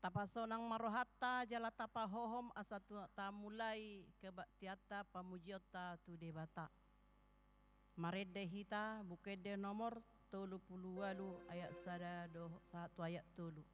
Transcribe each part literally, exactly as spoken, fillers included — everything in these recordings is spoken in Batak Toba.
Tapasonang ma rohanta jala tapahohom asa tu-, tamulai kebaktianta pamujionta tu Debata. Marende hita Buku Ende nomor tolu pulu ualu ayat sada do sahat tu ayat tolu.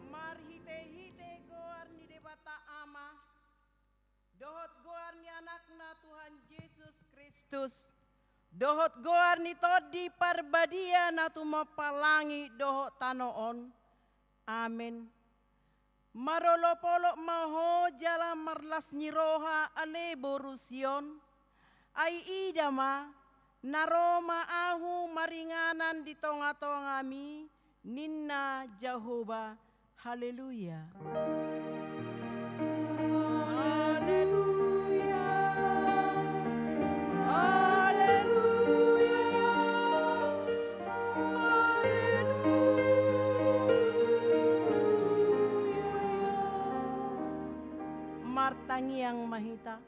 Marhitehite goar ni Debata Ama, dohot goar ni Anakna Tuhan Jesus Kristus, dohot goar ni Tondi Parbadia na tumompa langit dohot tano on. Amen. Marolopolop ma ho jala marlas ni roha, ale boru Sion. Ai ida ma, na ro ma ahu maringanan di tongatongami, ninna Jahowa. Haleluya. Haleluya. Haleluya. Haleluya. Martangiang ma hita.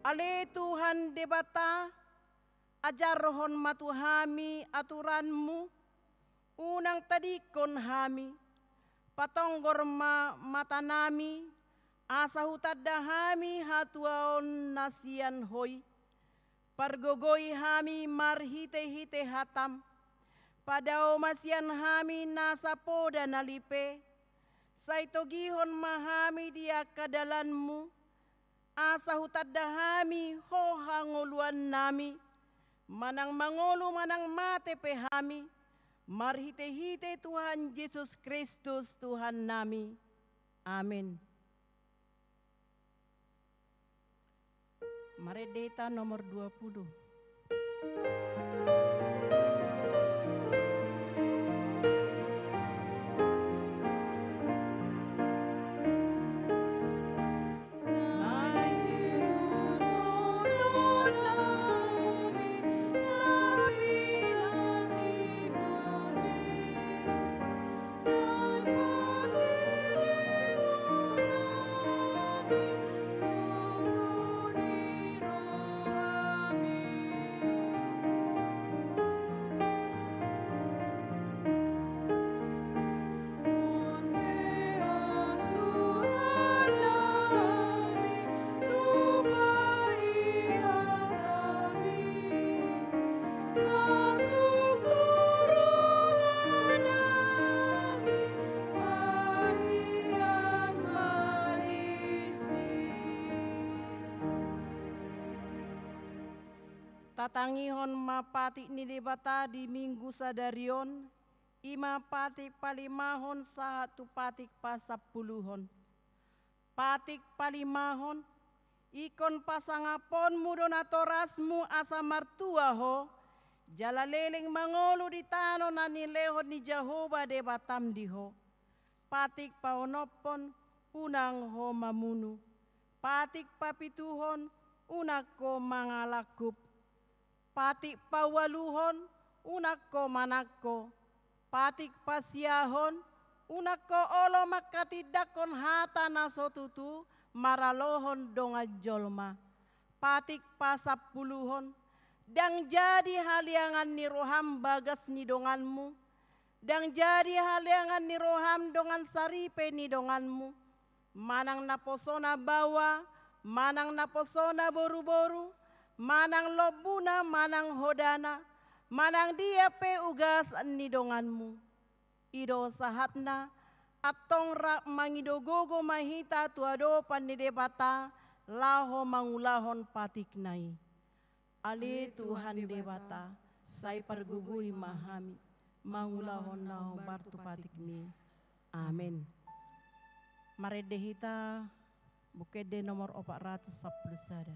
Ale Tuhan Debata, Ajarhon ma tu hami aturanmu, unang tadingkon hami, patonggor ma matanami, asa hutanda hami hatuaon na sian Ho i. Pargogoi hami marhitehite hatam, padao ma sian hami nasa poda na lipe, sai togihon ma hami di angka dalanmu, asa hutanda hami Ho hangoluannami, manang mangolu manang mate pe hami, marhitehite Tuhan Jesus Kristus Tuhannami. Amen. Marende hita nomor dua puluh. Tatangihon ma patik ni Debata di Minggu sadari on, i ma patik palimahon sahat tu patik pasampuluhon. Patik palimahon, ingkon pasangaponmu do natorasmu asa martua ho, jala leleng mangolu di tano na nilehon ni Jahowa Debatam di ho. Patik paonomhon, unang ho mamunu. Patik papituhon, unang ho mangalangkup. Patik paualuhon, unang ho manangko. Patik pasiahon, unang ho olo manghatindanghon hata na so tutu maralohon dongan jolma. Patik pasampuluhon, ndang jadi haleangan ni roham bagas ni donganmu, ndang jadi haleangan ni roham dongan saripe ni donganmu, manang naposona baoa, manang naposona boruboru, manang lombuna, manang hodana, manang dia pe ugasan ni donganmu. I do sahatna, antong rap mangido gogo ma hita tu adopan ni Debata, laho mangulahon patikna i. Ale Tuhan Debata, sai pargogoi ma hami, mangulahon na hombar tu patikmi. Amen. Marende hita, Buku Ende nomor opat ratus sampulu sada.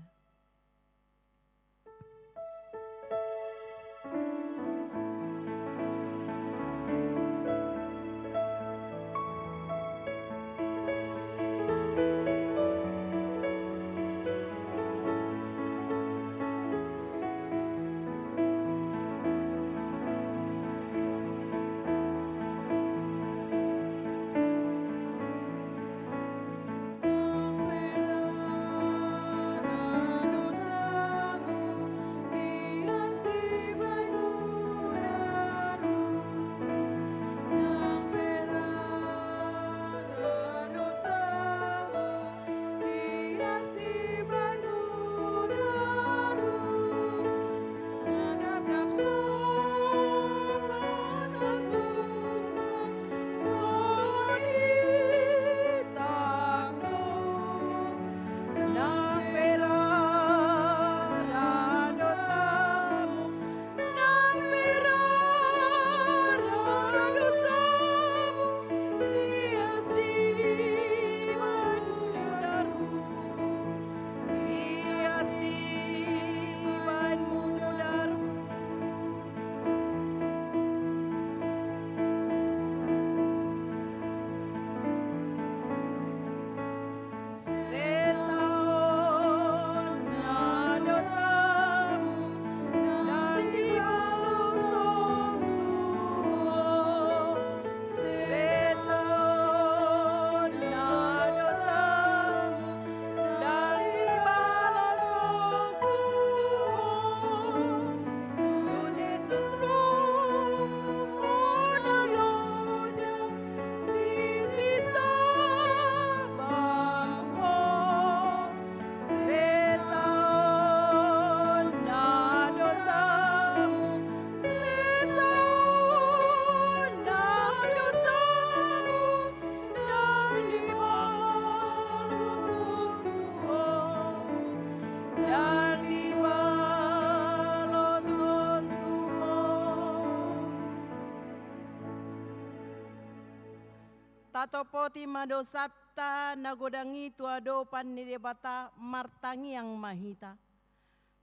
Tatopoti ma dosanta na godang i tu adopan ni Debata, martangiang ma hita.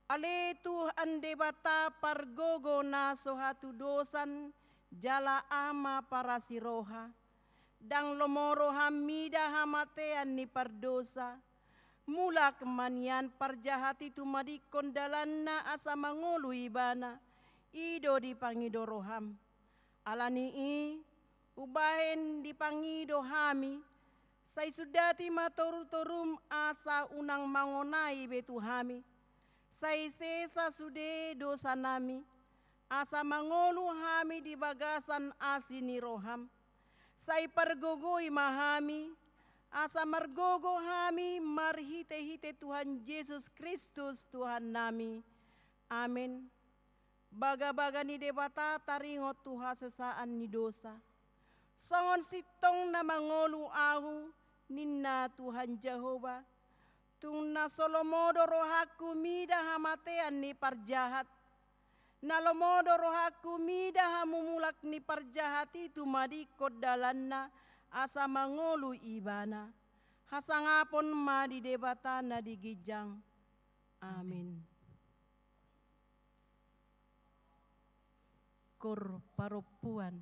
Ale Tuhan Debata pargogo na so hatudosan jala Ama parasi roha, ndang lomo roham mida hamatean ni pardosa. Mulak ma nian parjahat i tumadingkon dalanna asa mangolu ibana, i do dipangido roham. Ala ni i, umbahen dipangido hami, sai sundati ma torutorum asa unang mangonai be tu hami. Sai sesa sude dosanami, asa mangolu hami di bagasan asi ni roham. Sai pargogoi ma hami, asa margogo hami marhitehite Tuhan Jesus Kristus Tuhannami. Amen. Bagabaga ni Debata taringot tu hasesaan ni dosa. Songon sintong na mangolu ahu, ninna Tuhan Jahowa, tung na so lomo do rohangku mida hamatean ni parjahat. Na lomo do rohangku mida hamumulak ni parjahat i tumadingkon dalanna asa mangolu ibana. Hasangapon ma di Debata na di ginjang. Amen. Koor parompuan.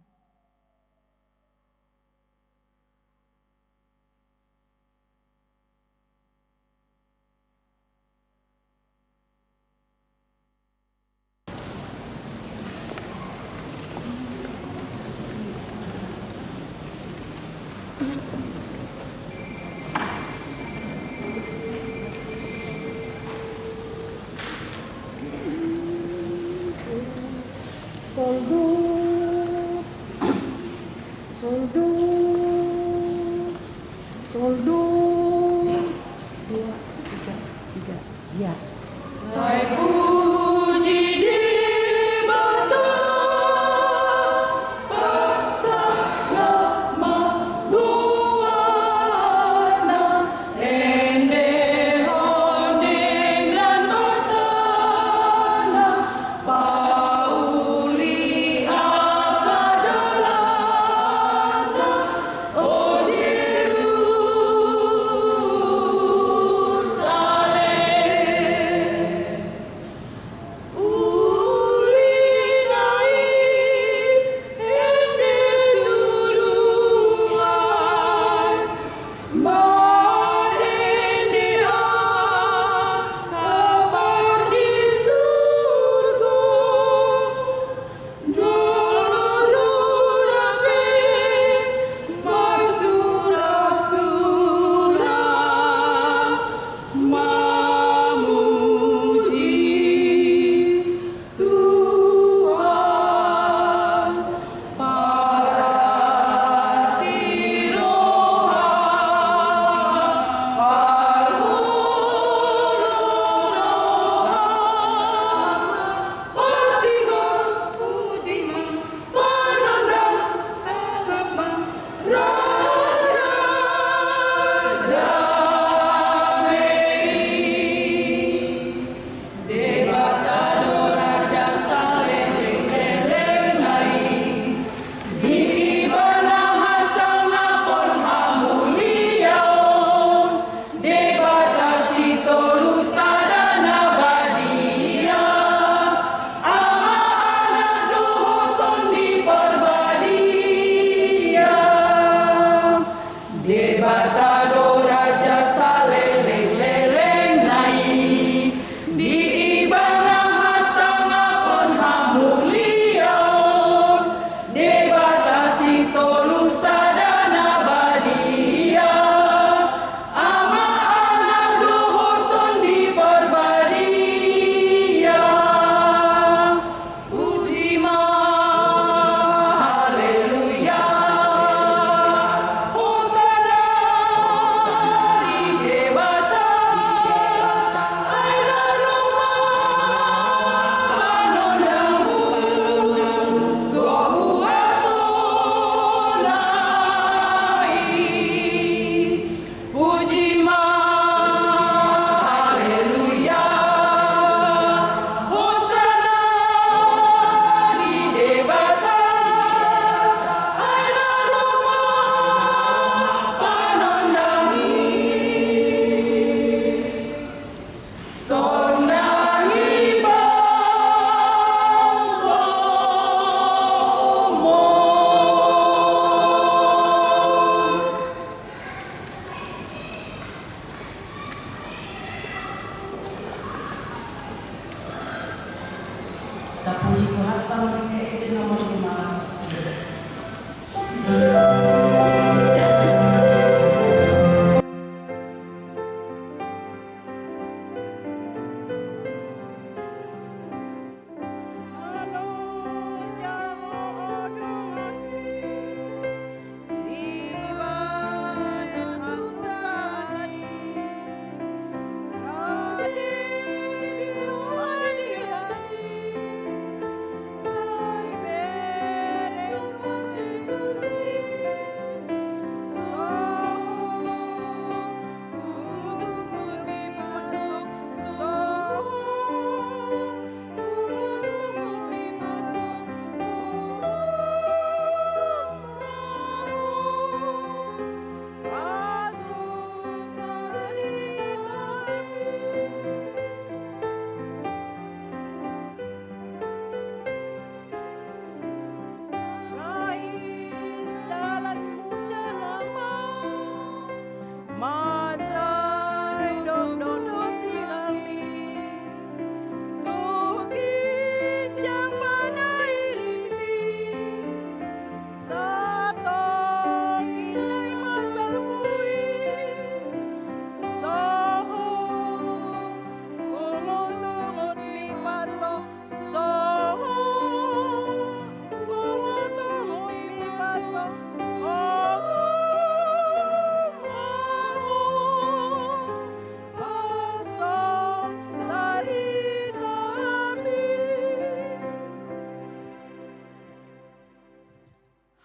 Solduhut, solduhut, solduhut. Dua, tiga, tiga. Ya. Sai puji Debata, pasahat ma goarna, endehon dengan basana, pauli angka dalanna. O Jerusalem,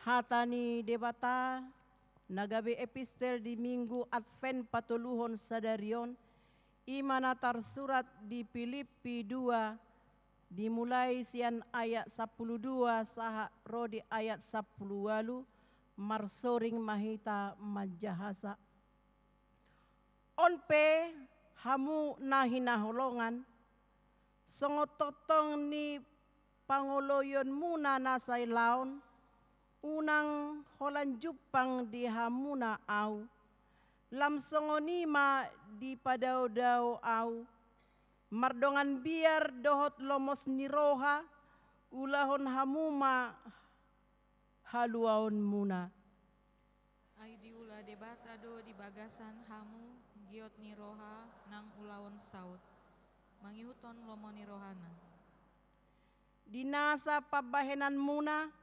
Hata ni Debata na gabe epistel di Minggu Advent patoluhon sadari on, i ma na tarsurat di Pilippi dua, dimulai sian ayat sampulu dua sahat ro di ayat sampulu ualu, marsoring ma hita manjahasa. On pe, hamu na hinaholongan, songon tongtong ni pangoloionmuna na sai laon, unang holan jumpang di hamuna ahu, lam songon i ma dipadaodao ahu, mardongan biar dohot lomos ni roha, ulahon hamu ma haluaonmuna. Ai diula Debata do di bagasan hamu giot ni roha nang ulaon saut, mangihuthon lomo ni rohana. Di nasa pambahenanmuna,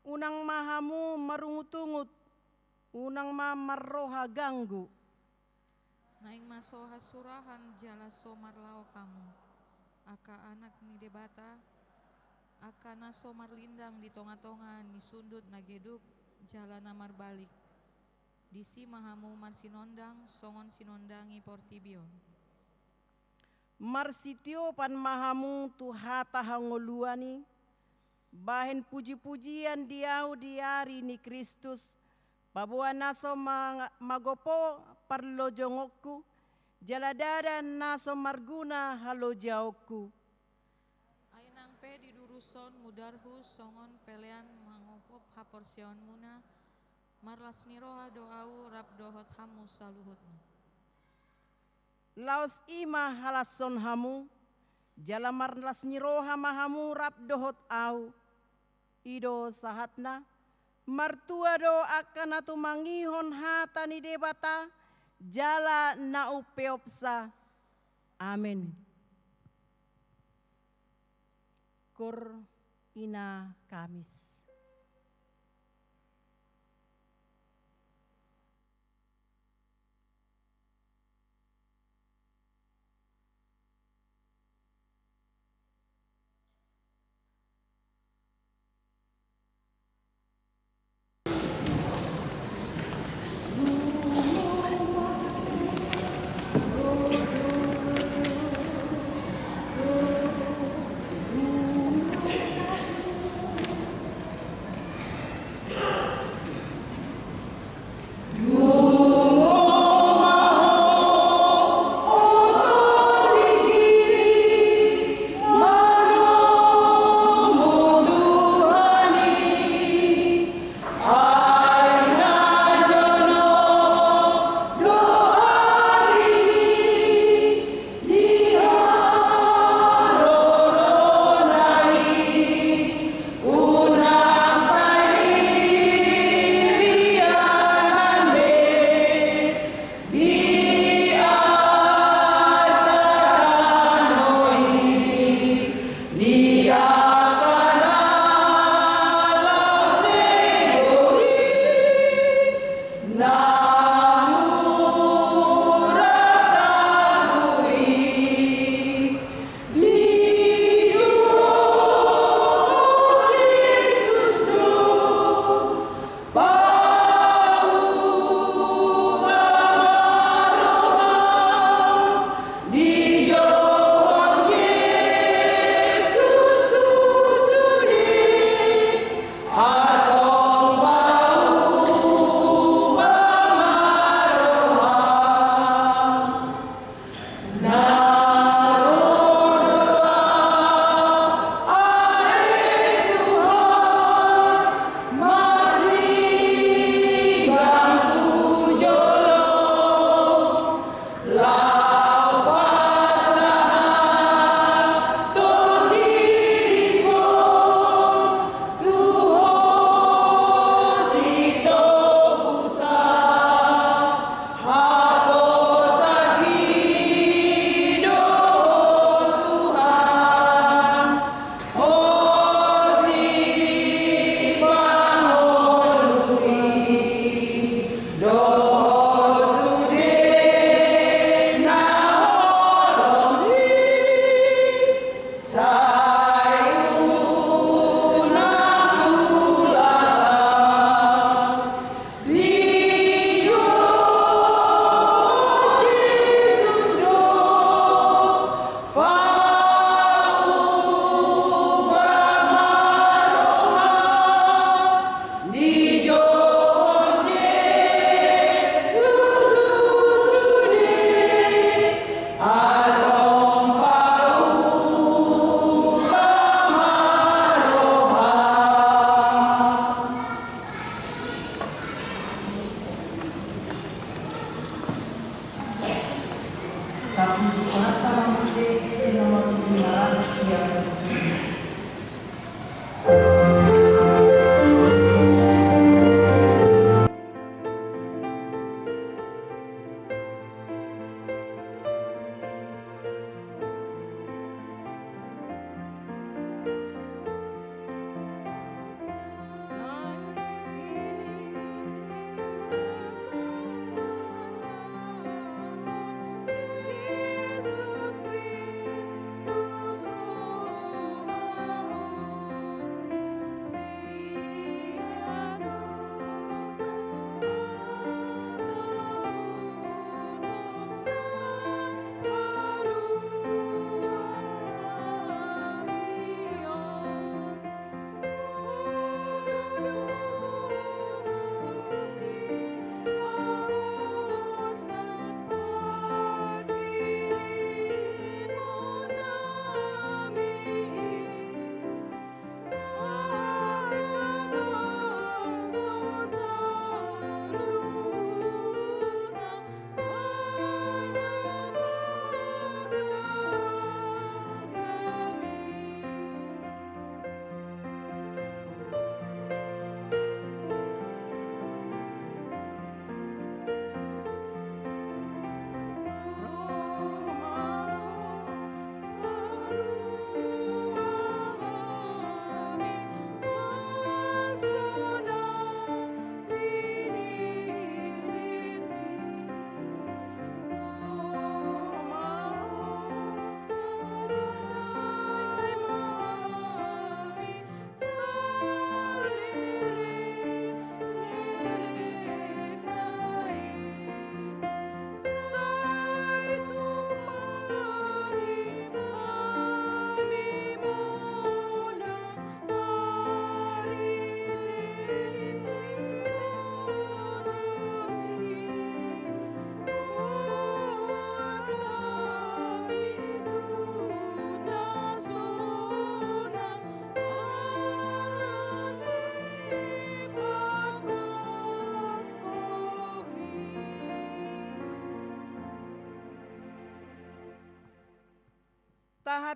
unang ma hamu marungutungut, unang ma marroha ganggu. Naeng ma so hasurahan jala so marlaok hamu, angka anak ni Debata, angka na so marlindang di tongatonga ni sundut na geduk jala na marbalik. Disi ma hamu marsinondang songon sinondangi portibi on. Marsitiopan ma hamu tu hata hangoluan i, bahen pujipujian di ahu di ari ni Kristus, paboa na so ma-, magopo parlojongonku, jala ndada na so marguna halojaonku. Ai nang pe di durus on mudarhu songon pelean mangopop haporseaonmuna, marlas ni roha do ahu rap dohot hamu saluhutna. Laos i ma halashon hamu, jala marlas ni roha ma hamu rap dohot ahu. I do sahatna, martua do angka na tumangihon hata ni Debata, jala na umpeopsa. Amen. Kor ina Kamis.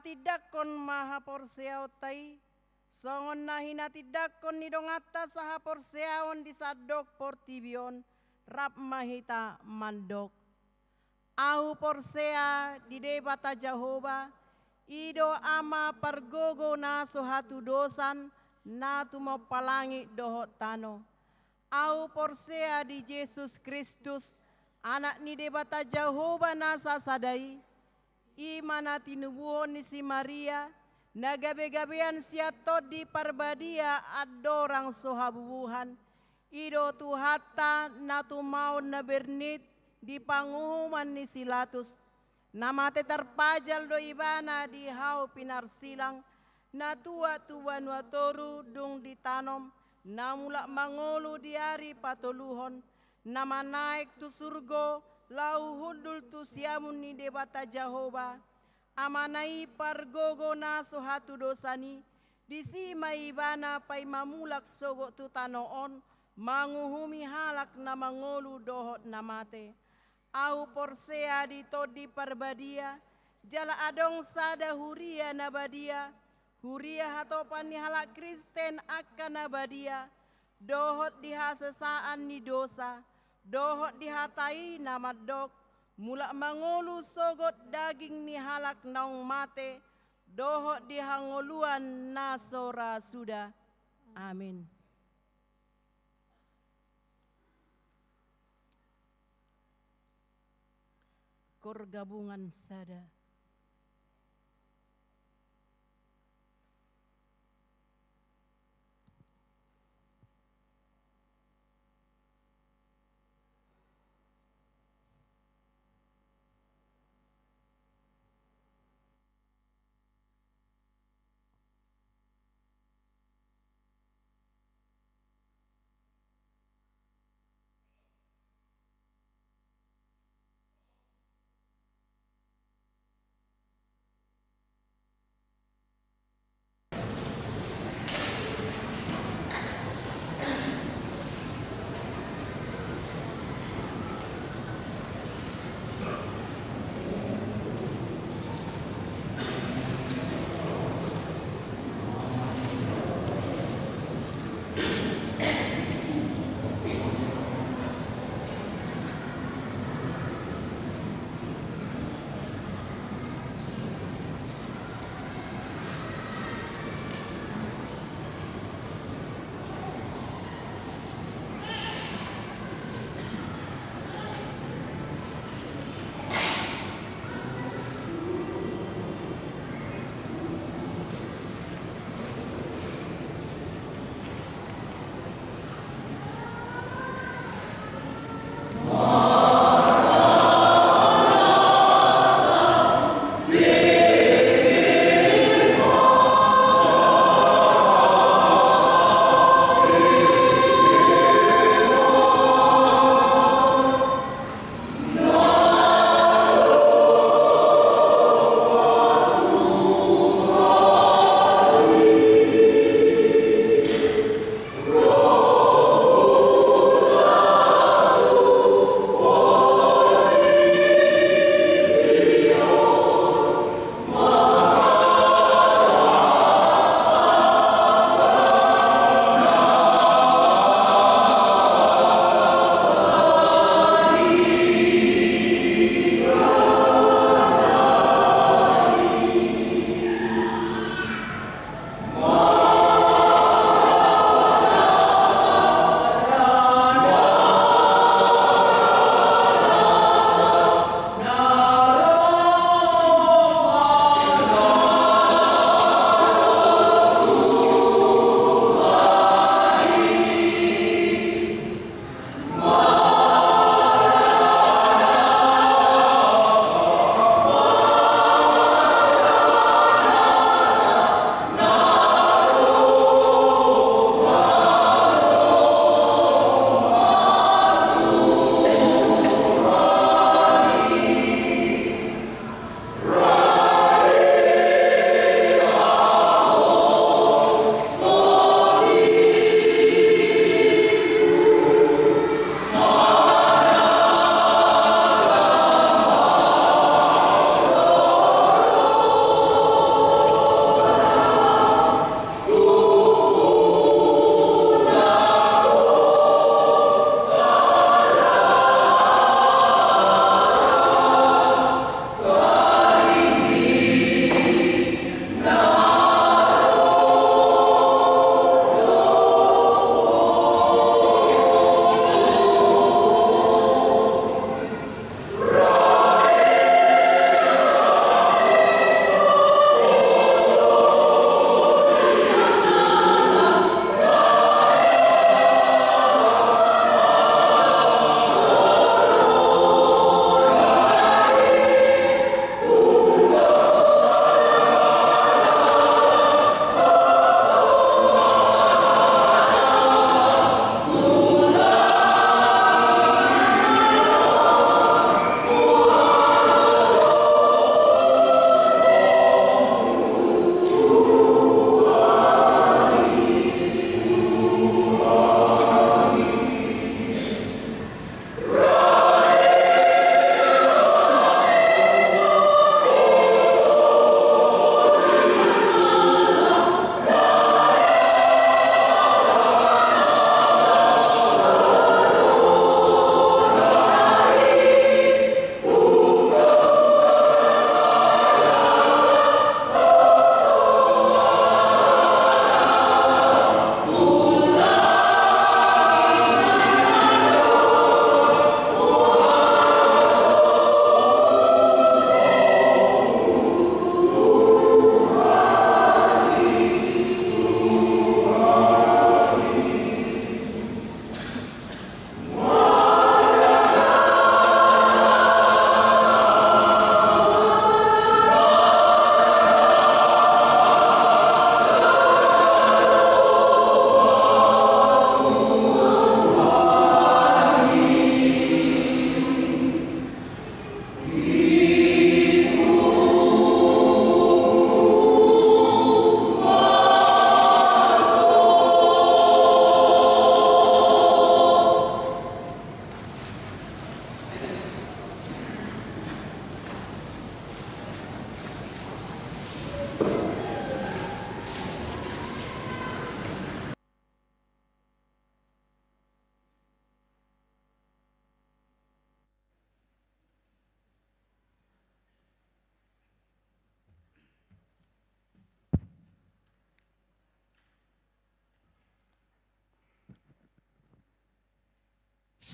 Tindangkon ma haporseaonta i, songon na hinatindangkon ni donganta sahaporseaon di sandok portibi on, rap ma hita mandok. Ahu porsea di Debata Jahowa, i do Ama pargogo na so hatudosan, na tumompa langit dohot tano. Ahu porsea di Jesus Kristus, Anak ni Debata Jahowa na sasada i, i ma na tinubuhon ni si Maria, na gabegabean sian Tondi Parbadia andorang so habubuhan, i do Tuhanta na tumaon na bernit di panguhuman ni si Latus. Na mate tarpajal do Ibana di hau pinarsilang, na tuat tu banua toru dung ditanom, na mulak mangolu di ari patoluhon, na manaek tu surgo, laho hundul tu siamun ni Debata Jahowa, Amana i pargogo na so hatudosan i, disi ma Ibana paima mulak sogot tu tano on, manguhumi halak na mangolu dohot na mate. Ahu porsea di Tondi Parbadia, jala adong sada huria na badia, huria hatopan ni halak Kristen angka na badia, dohot di hasesaan ni dosa, dohot di hata i na mandok, mulak mangolu sogot daging ni halak naung mate, dohot di hangoluan na so ra suda. Amin. Kor gabungan sada.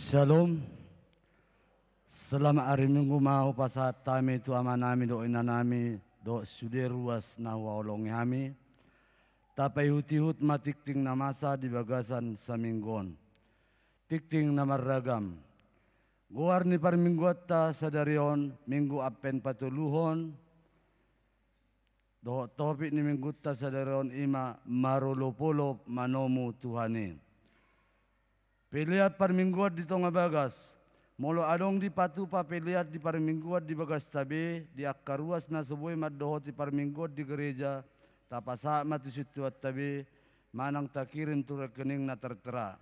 Shalom. Selamat ari Minggu ma hupasahat hami tu amanami dohot inanami dohot sude ruas na huhaholongi hami. Tapaihutihut ma tingting na masa di bagasan saminggu on. Tingting na marragam. Goar ni parmingguanta sadari on, Minggu Advent patoluhon, dohot topik ni minggunta sadari on i ma marolopolop manomu Tuhan i. Pelean parmingguan di tonga bagas. Molo adong dipatupa pelean di parmingguan di bagasta be, di angka ruas na so boi mandohoti parmingguan di gereja, tapasahat ma tu sintuanta be, manang takirim tu rekening na tertera.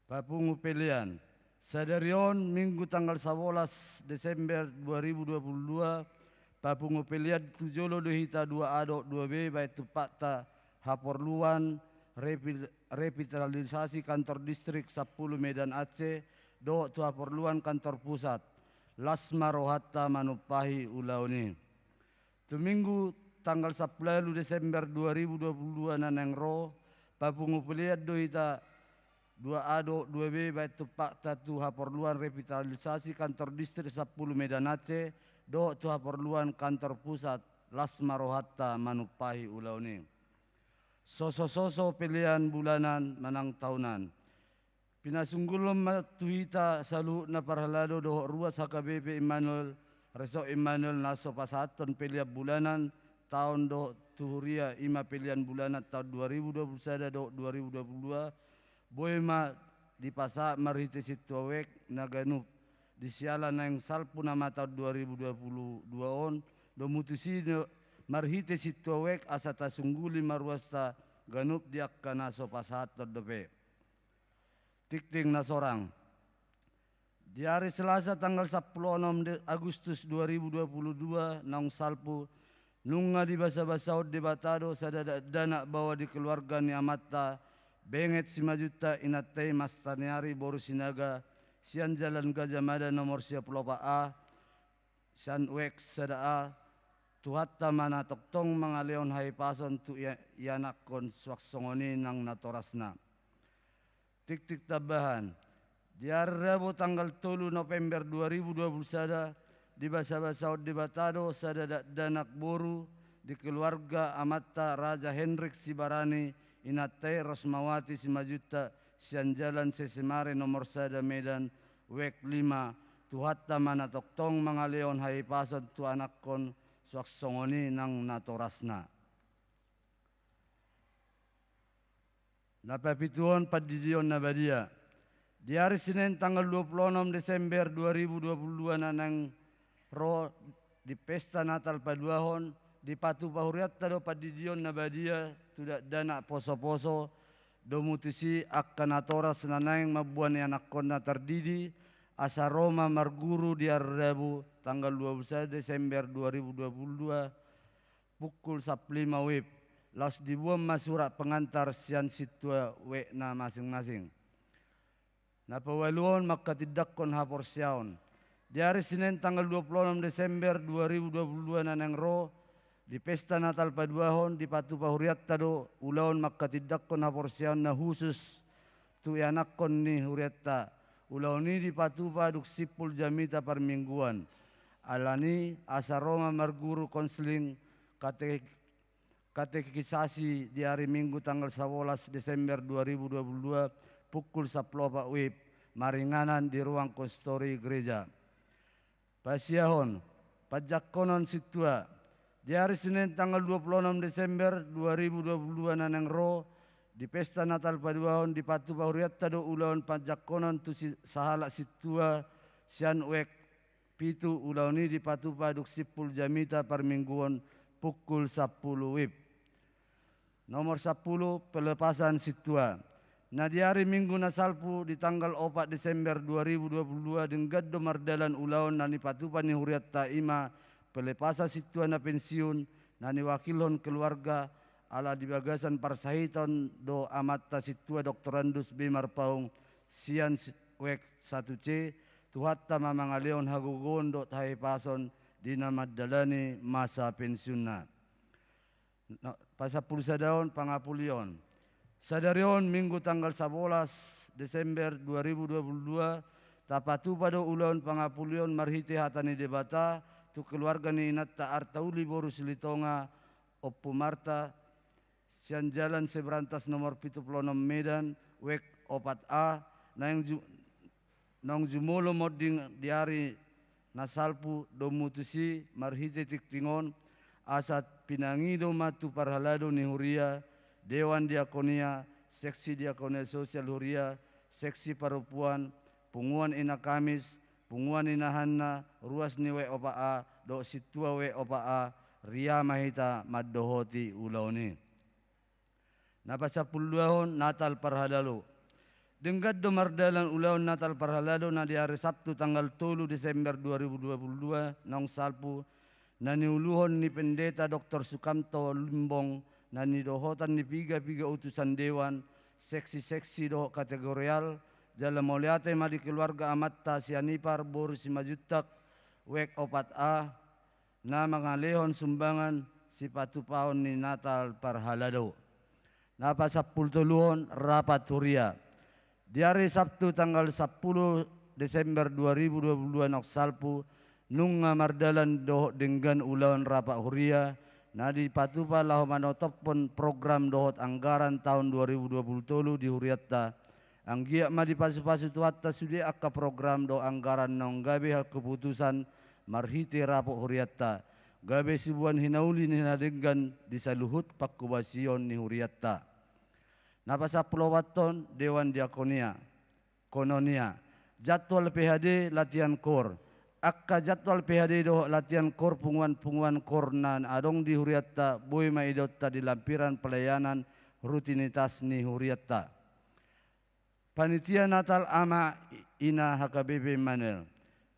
Papungu pelean. Sadari on, Minggu tanggal sabolas Desember dua ribu dua puluh dua, papungu pelean tu jolo do hita dua A dohot dua B baen tumpakta haporluan repi-, revitalisasi kantor distrik sampulu Medan Aceh, dohot tu haporluan kantor pusat. Las ma rohanta manumpahi ulaon i. Tu Minggu tanggal sampulu ualu Desember dua ribu dua puluh dua na naeng ro, papungu pelean do hita dua A dohot dua B baen tumpakta tu haporluan revitalisasi kantor distrik sampulu Medan Aceh, dohot tu haporluan kantor pusat. Las ma rohanta manumpahi ulaon i. Sosososo pelean bulanan manang tahunan. Pinasunggulhon ma tu hita saluhutna parhalado dohot ruas H K B P Immanuel, Resort Immanuel na so pasahathon pelean bulanan taon dohot tu huria i ma pelean bulanan taon dua ribu dua puluh sada dohot dua ribu dua puluh dua, boi ma dipasahat marhite sintua wijk na ganup di siala naeng salpu nama taon dua ribu dua puluh dua on, domu tusi do marhite sintua wijk asa tasungguli ma ruasta ganup di angka na so pasahathon dope. Tingting na sorang. Di ari Selasa tanggal sampulu onom de-, Agustus dua ribu dua puluh dua naung salpu, nunga dibasabasahon Debata do sada dakdanak baoa di keluarga ni amanta Benget Simanjuntak, inanta i Mastaniari boru Sinaga, sian Jalan Gajah Mada nomor sia pulu opat A, sian wijk sada A. Tuhanta ma na tongtong mangalehon hahipason tu ia-, ianakhon suang songon i nang natorasna. Tingting tambahan. Di ari Rabu tanggal tolu November dua ribu dua puluh sada, dibasabasahon Debata do sada dakdanak boru di keluarga amanta Raja Henryk Sibarani, inanta i Rosmawati Simanjuntak, sian Jalan Sesemare nomor sada Medan, wijk lima. Tuhanta ma na tongtong mangalehon hahipason tu anakhon suang songon i nang natorasna. Na papituhon, pandidion na badia. Di ari Senen tanggal dua pulu onom Desember dua ribu dua pulu dua na naeng ro, di pesta Natal paduahon, dipatupa hurianta do pandidion na badia tu dakdanak posoposo, domu tusi angka natoras na naeng mamboan ianakhonna tardidi, asa ro ma marguru di ari Rabu tanggal dua pulu sada Desember dua ribu dua pulu dua, pukul sampulu lima wib, laos diboan ma surat pengantar sian sintua wijk na masing-masing. Na paualuhon, manghatindanghon haporseaon. Di ari Senen tanggal dua pulu onom Desember dua ribu dua pulu dua na naeng ro, di pesta Natal paduahon, dipatupa hurianta do ulaon manghatindanghon haporseaon na husus tu ianakhon ni hurianta. Ulaon i dipatupa dung simpul jamita parmingguan. Alani asa ro ma marguru konseling kate-, katekisasi di ari Minggu tanggal sabolas Desember dua ribu dua pulu dua, pukul sampulu opat wib, maringanan di ruang konsistori gereja. Pasiahon, panjangkonon sintua. Di ari Senen tanggal dua pulu onom Desember dua ribu dua pulu dua na naeng ro, di pesta Natal paduahon, dipatupa hurianta do ulaon panjangkonon tu si-, sahalak sintua sian wijk pitu. Ulaon i dipatupa dung simpul jamita parmingguon pukul sampulu wib. Nomor sampulu, pelepasan sintua. Na di ari Minggu na salpu di tanggal opat Desember dua ribu dua pulu dua, denggan do mardalan ulaon na nipatupa ni hurianta, i ma pelepasan sintua na pensiun, na niwakilhon keluarga, ala di bagasan parsahiton do amanta sintua Doktorandus B Marpaung, sian s-, wijk satu C. Tuhanta ma mangalehon hagogoon dohot hahipason di na mandalani masa pensiunna. Na, pasampulu sadaon, pangapulion. Sadari on, Minggu tanggal sabolas Desember dua ribu dua puluh dua, tapatupa do ulaon pangapulion marhite hata ni Debata tu keluarga ni inanta Artauli boru Silitonga, Ompu Marta, sian Jalan Seberantas nomor pitu pulu onom Medan, wek opat A, naeng ju-, naung jumolo monding di ari na salpu domu tusi marhite tingting on, asa pinangido ma tu parhalado ni huria, dewan diakonia, seksi diakonia sosial huria, seksi parompuan, punguan Ina Kamis, punguan Ina Hanna, ruas ni W opat A, dohot sintua W opat A, ria ma hita mandohoti ulaon i. Na pasampuluduahon, Natal parhalado. Denggan do mardalan ulaon Natal parhalado na di ari Sabtu tanggal tolu Desember dua ribu dua puluh dua, naung salpu, na niuluhon ni Pendeta Doktor Sukamto Limbong, na nidohotan ni piga-piga utusan dewan, seksi-seksi dohot kategorial, jala mauliate ma di keluarga amanta Sianipar boru Simanjuntak, wek opat A, na mangalehon sumbangan sipatupaon ni Natal parhalado. Na pasampulutoluhon, rapat huria. Di ari Sabtu tanggal sampulu Desember dua ribu dua puluh dua naung salpu, nunga mardalan dohot denggan ulaon rapat huria, na dipatupa laho manotophon program dohot anggaran taon dua ribu dua puluh tolu di hurianta. Anggiat ma dipasupasu Tuhanta sude angka program dohot anggaran naung gabe hakeputusan marhite rapat hurianta, gabe siboan hinauli ni na denggan di saluhut pangkobasion ni hurianta. Na pasampuluopathon, dewan diakonia. Kononia. Jadwal P H D latihan kor. Angka jadwal P H D dohot latihan kor punguan-punguan kor na adong di hurianta boi ma idaonta di lampiran pelayanan rutinitas ni hurianta. Panitia Natal Ama Ina H K B P Immanuel.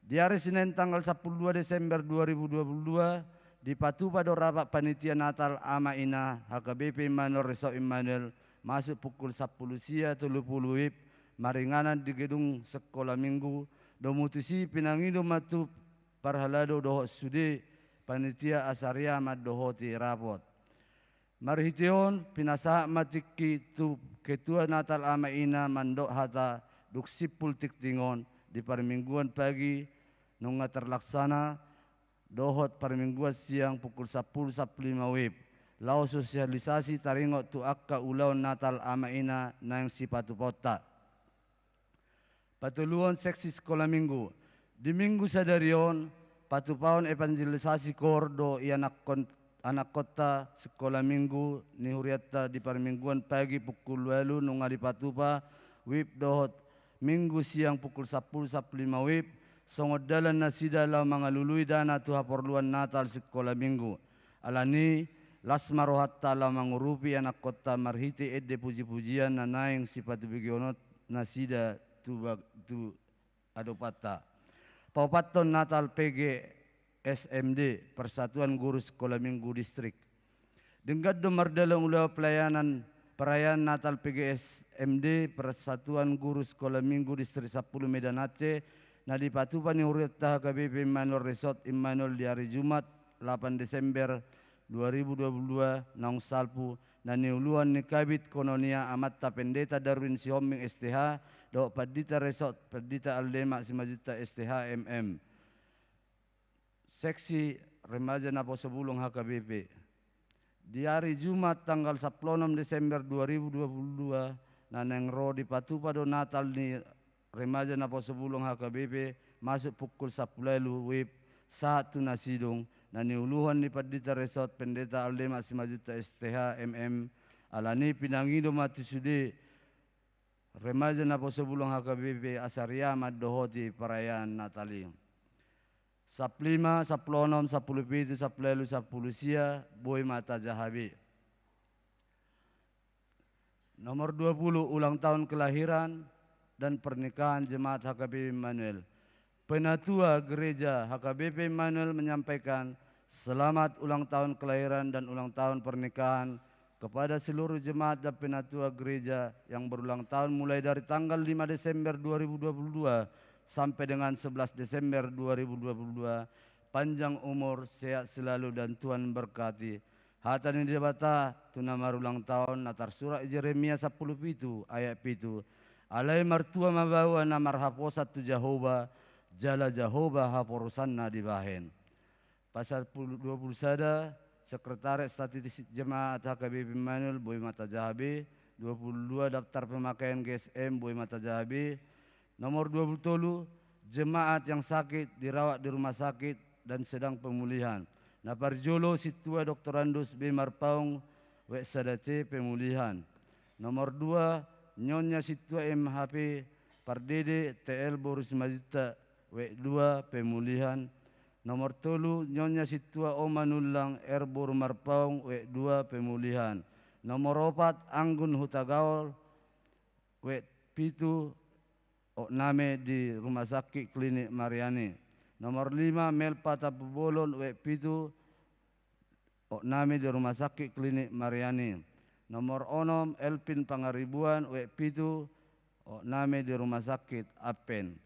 Di ari Senen tanggal sampulu dua Desember dua ribu dua puluh dua, dipatupa do rapat panitia Natal Ama Ina H K B P Immanuel Resort Immanuel, masuk pukul sampulu sia tolu pulu WIB, maringanan di gedung Sekolah Minggu, domu tusi pinangido ma tu parhalado dohot sude panitia asa ria mandohoti rapat. Marhite on, pinasahat ma tingki tu Ketua Natal Ama Ina mandok hata, dung simpul tingting on, di parmingguan pagi nunga terlaksana, dohot parmingguan siang pukul sampulu sampulu lima WIB, laho sosialisasi taringot tu angka ulaon Natal Ama Ina naeng sipatupaonta. Patoluhon, seksi Sekolah Minggu. Di Minggu sadari on, patupaon evangelisasi kor do i anakkon-, anakkonta Sekolah Minggu ni hurianta di parmingguan pagi pukul ualu nunga dipatupa WIB dohot Minggu siang pukul sampulu sampulu lima WIB, songon dalan nasida laho mangalului dana tu haporluan Natal Sekolah Minggu. Alani, las ma rohanta laho mangurupi anakkonta marhite ende puji-pujian na naeng sipatubegeon nasida tu bag-, tu adopanta. Paopathon, Natal P G S M D, Persatuan Guru Sekolah Minggu Distrik. Denggan do mardalan ulaon pelayanan perayaan Natal P G S M D, Persatuan Guru Sekolah Minggu Distrik sampulu Medan Aceh, na dipatupa ni hurianta H K B P Immanuel Resort Immanuel di ari Jumat, lapan Desember dua ribu dua puluh dua, naung salpu, na niuluhon ni Kabid Kononia Amanta Pendeta Darwin Sihombing S T H, dohot Pandita Resort, Pandita Aldema Simanjuntak S T H M M. Seksi Remaja Naposobulung H K B P. Di ari Jumat tanggal sampulu onom Desember dua ribu dua puluh dua, na naeng ro, dipatupa do Natal ni Remaja Naposobulung H K B P, masuk pukul sampulu ualu WIB, sahat tu na sidung, na niuluhon ni Pandita Resort Pendeta Aldema Simanjuntak S T H M M. Alani, pinangido ma tu sude Remaja Naposobulung H K B P asa ria mandohoti perayaan Natal i. Sampulu lima, sampulu onom, sampulu pitu, sampulu ualu, sampulu sia, boi ma tajaha be. Nomor dua puluh, ulang tahun kelahiran dan pernikahan Jemaat H K B P Immanuel. Penatua Gereja H K B P Immanuel menyampaikan selamat ulang tahun kelahiran dan ulang tahun pernikahan kepada seluruh jemaat dan penatua gereja yang berulang tahun mulai dari tanggal lima Desember dua ribu dua puluh dua sampai dengan sebelas Desember dua ribu dua puluh dua. Panjang umur, sehat selalu, dan Tuhan berkati. Hata ni Debata tu na marulang tahun na tarsurat i Jeremia sampulu pitu ayat pitu. Alai martua ma baoa na marhaposan tu Jahowa, jala Jahowa haporusanna dibahen. Pasal pul-, dua puluh sada, Sekretaris Statistik Jemaat H K B P Immanuel, Boy Mata Jahabe, dua puluh dua, daftar pemakaian G S M, Boy Mata Jahabe, nomor dua puluh tolu, jemaat yang sakit dirawat di rumah sakit dan sedang pemulihan. Na parjolo, Sintua Doktorandus B Marpaung, wek sada C, pemulihan. Nomor dua, Nyonya Sintua M H P Pardede T L boru Simanjuntak, wek dua, pemulihan. Nomor tolu, Nyonya Sintua Oma Nullang R boru Marpaung, wek dua, pemulihan. Nomor opat, Anggun Hutagaol, wek pitu, okname di Rumah Sakit Klinik Mariani. Nomor lima, Melpa Tampubolon, wek pitu, okname di Rumah Sakit Klinik Mariani. Nomor onom, Elvin Pangaribuan, wek pitu, okname di Rumah Sakit Advent.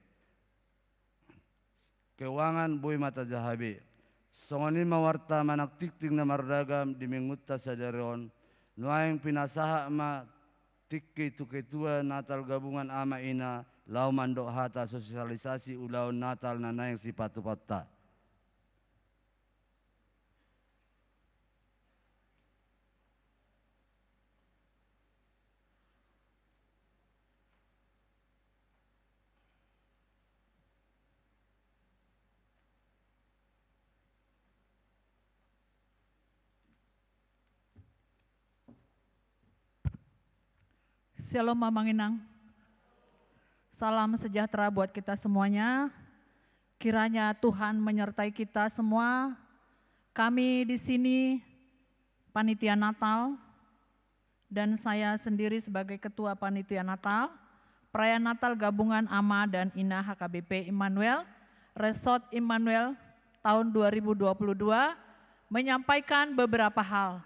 Keuangan, Boy Mata Jahabe. Songon i ma warta manang tingting na marragam di minggunta sadari on. Nuaeng pinasahat ma tingki tu ketua Natal Gabungan Ama Ina laho mandok hata sosialisasi ulaon Natal na naeng sipatupaonta. Syalom, Amang Inang. Salam sejahtera buat kita semuanya. Kiranya Tuhan menyertai kita semua. Kami di sini, panitia Natal, dan saya sendiri sebagai Ketua Panitia Natal, Perayaan Natal Gabungan Ama dan Ina H K B P Immanuel, Resort Immanuel tahun dua ribu dua puluh dua, menyampaikan beberapa hal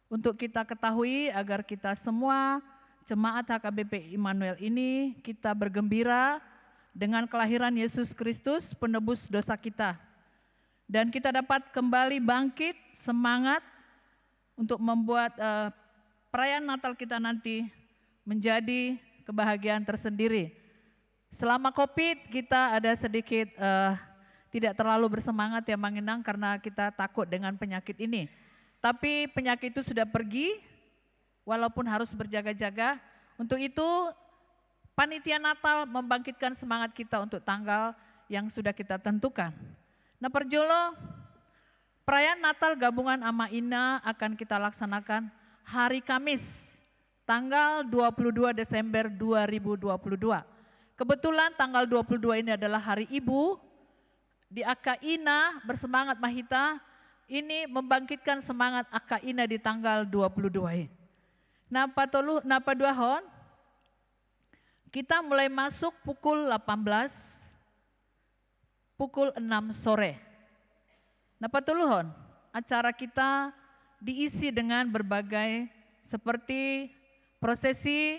untuk kita ketahui, agar kita semua jemaat H K B P Immanuel ini, kita bergembira dengan kelahiran Yesus Kristus, penebus dosa kita. Dan kita dapat kembali bangkit, semangat untuk membuat, eh, perayaan Natal kita nanti menjadi kebahagiaan tersendiri. Selama covid, kita ada sedikit, eh, tidak terlalu bersemangat ya, Amang Inang, karena kita takut dengan penyakit ini. Tapi penyakit itu sudah pergi, walaupun harus berjaga-jaga. Untuk itu, panitia Natal membangkitkan semangat kita untuk tanggal yang sudah kita tentukan. Na parjolo, perayaan Natal Gabungan Ama Ina akan kita laksanakan hari Kamis, tanggal dua puluh dua Desember dua ribu dua puluh dua. Kebetulan tanggal dua puluh dua ini adalah hari ibu. Di angka ina, bersemangat ma hita, ini membangkitkan semangat angka ina di tanggal dua puluh dua i. Na patolu, na paduahon, kita mulai masuk pukul delapan belas, pukul enam sore. Na patoluhon, acara kita diisi dengan berbagai, seperti prosesi,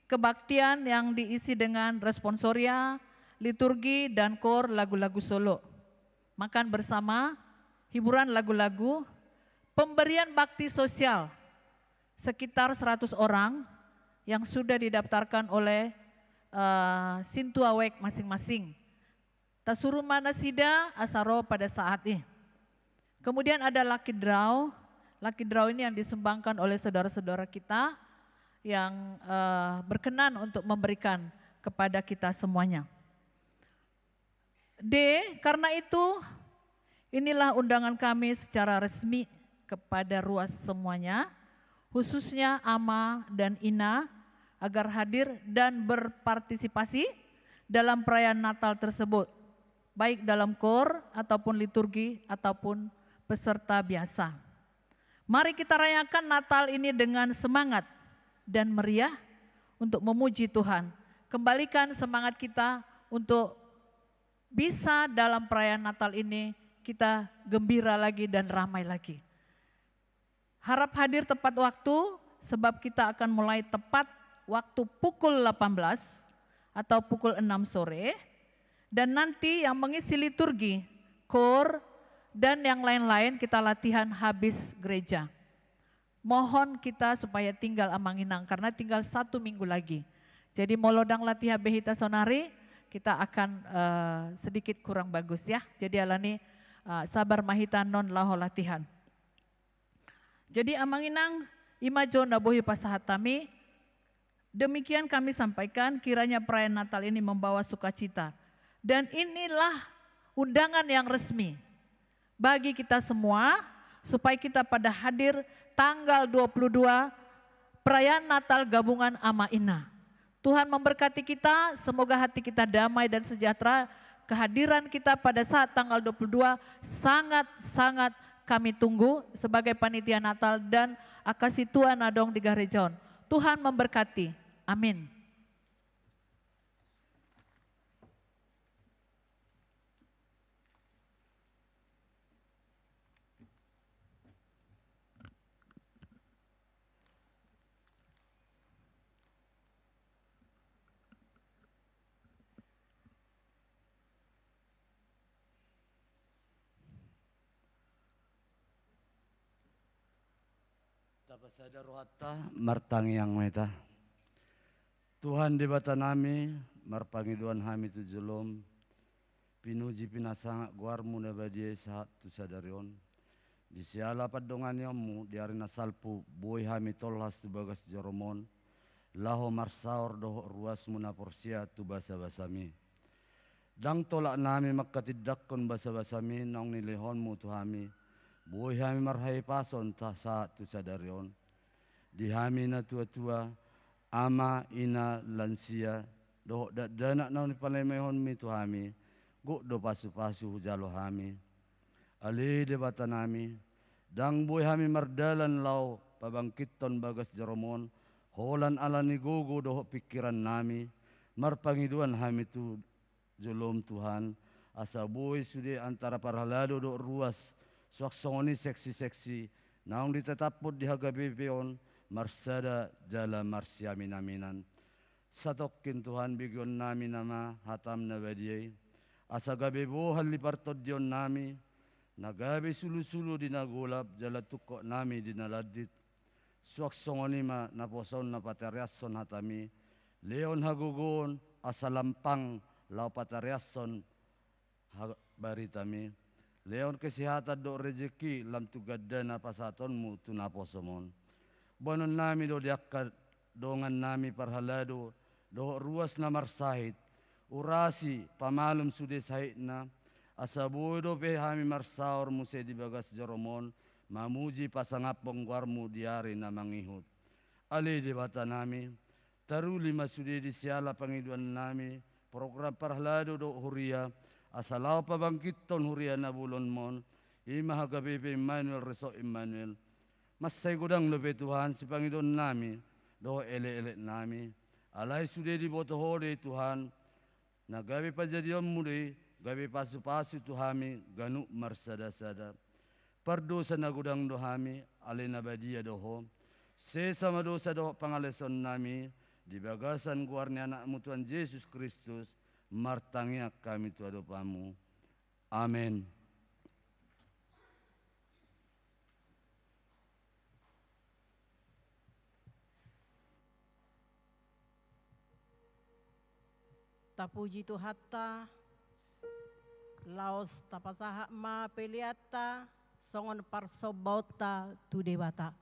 kebaktian yang diisi dengan responsoria, liturgi, dan kor lagu-lagu solo. Makan bersama, hiburan lagu-lagu, pemberian bakti sosial sekitar seratus orang yang sudah didaftarkan oleh, eh, sintua wijk masing-masing. Tasuruh ma nasida asa ro pada saat i. Kemudian ada lucky draw. Lucky draw ini yang disumbangkan oleh saudara-saudara kita yang, eh, berkenan untuk memberikan kepada kita semuanya. D, karena itu, inilah undangan kami secara resmi kepada ruas semuanya, khususnya ama dan ina, agar hadir dan berpartisipasi dalam perayaan Natal tersebut, baik dalam kor ataupun liturgi ataupun peserta biasa. Mari kita rayakan Natal ini dengan semangat dan meriah untuk memuji Tuhan. Kembalikan semangat kita untuk bisa dalam perayaan Natal ini kita gembira lagi dan ramai lagi. Harap hadir tepat waktu, sebab kita akan mulai tepat waktu pukul delapan belas atau pukul enam sore. Dan nanti yang mengisi liturgi, kor, dan yang lain-lain kita latihan habis gereja. Mohon kita supaya tinggal, Amang Inang, karena tinggal satu minggu lagi. Jadi molo ndang latihan be hita sonari, kita akan, eh, sedikit kurang bagus ya. Jadi alani, eh, sabar ma hita annon laho latihan. Jadi amang inang, i ma jo na boi hupasahat hami. Demikian kami sampaikan, kiranya perayaan Natal ini membawa sukacita. Dan inilah undangan yang resmi bagi kita semua, supaya kita pada hadir tanggal dua puluh dua perayaan Natal gabungan Ama Ina. Tuhan memberkati kita, semoga hati kita damai dan sejahtera. Kehadiran kita pada saat tanggal dua puluh dua sangat-sangat kami tunggu sebagai panitia Natal dan angka sintua na adong di gareja on. Tuhan memberkati. Amin. Tapasada rohanta, martangiang ma hita. Tuhan Debata nami, marpangidoan hami tu jolom, pinuji pinasangap goarmu na badia i sahat tu sadari on. Di siala pandonganionmu di ari na salpu boi hami tolhas tu bagas joromu on, laho marsaor dohot ruasmu na porsea tu basabasami. Ndang tolak nami manghatindanghon basabasami naung nilehonmu tu hami, boi hami marhahipason ta sahat tu sadari on. Di hami na tuatua, ama, ina, lansia, dohot dakdanak naung nipalemaihonmi tu hami, gok do pasupasu hujalo hami. Ale Debata nami, ndang boi hami mardalan laho pabangkithon bagas joromu on, holan alani gogo dohot pingkiran nami, marpangidoan hami tu jolom Tuhan, asa boi sude antara parhalado dohot ruas, suang songon i seksi-seksi, naung ditetaphon di H K B P on, marsada jala marsiaminaminan. Satongkin Tuhan, begeon nami nama hatam na badia i, asa gabe bohal ni partondion nami, na gabe sulusulu di na golap jala tungkot nami di na landit. Suang songon i ma naposom na patariashon hatami, lehon hagogoon asa lam pang laho patariashon ha-, baritami. Lehon kesehatan dohot rejeki lam tu ganda na pasahatonmu tu naposom on. Boanon nami do di angka dongan nami parhalado dohot ruas na marsahit, urasi pamalum sude sahitna, asa boi dope hami marsaor muse di bagas joromu on, mamuji pasangaphon goarmu di ari na mangihut. Ale Debata nami, taruli ma sude di siala pangidoan nami, program parhalado dohot huria, asa laho pabangkithon huria na bolonmu on, i ma H K B P Immanuel Resort Immanuel. Mansai godang dope Tuhan sipangidoan nami, dohot elek-elek nami. Alai sude diboto Ho do i Tuhan, na gabe pajadionmu do i, gabe pasupasu tu hami ganup marsadasada. Pardosa na godang do hami, alai na badia do Ho. Sesa ma dosa dohot pangalaosion nami, di bagasan goar ni Anakmu Tuhan Jesus Kristus, martangiang hami tu adopanmu. Amen. Tapuji Tuhanta, laos tapasahat ma peleanta songon parsombaonta tu Debata.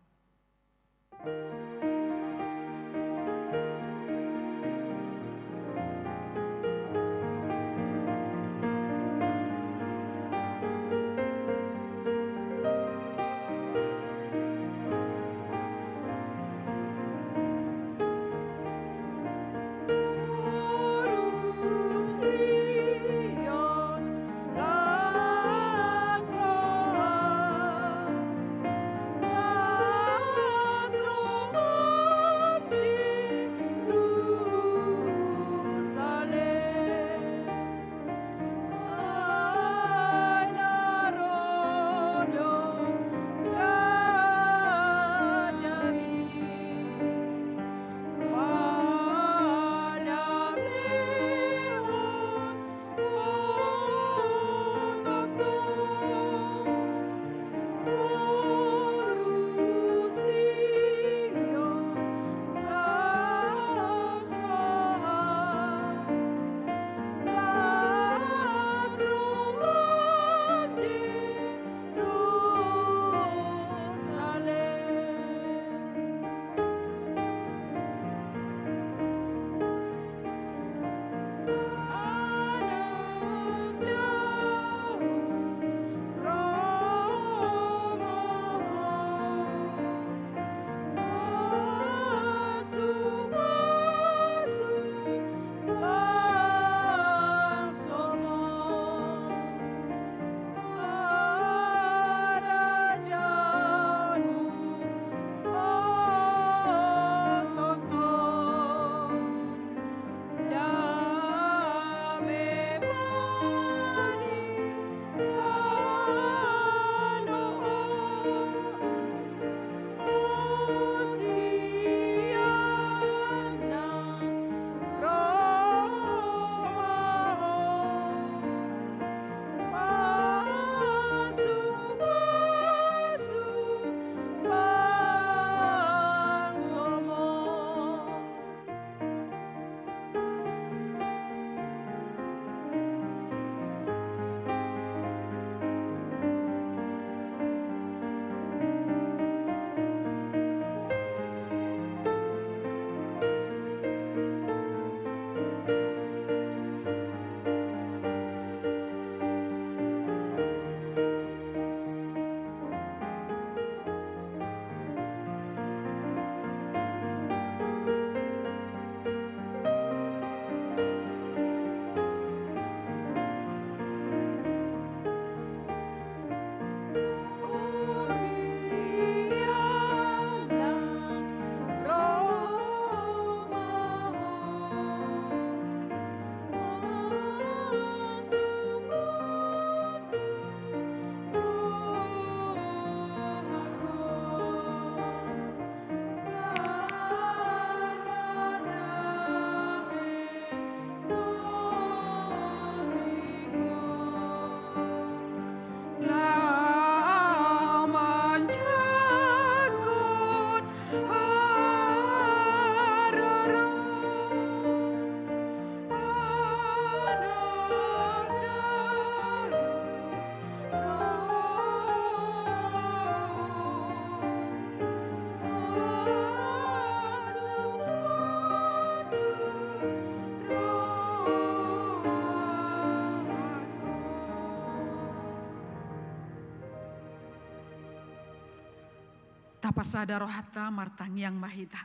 Sada rohanta martangiang ma hita.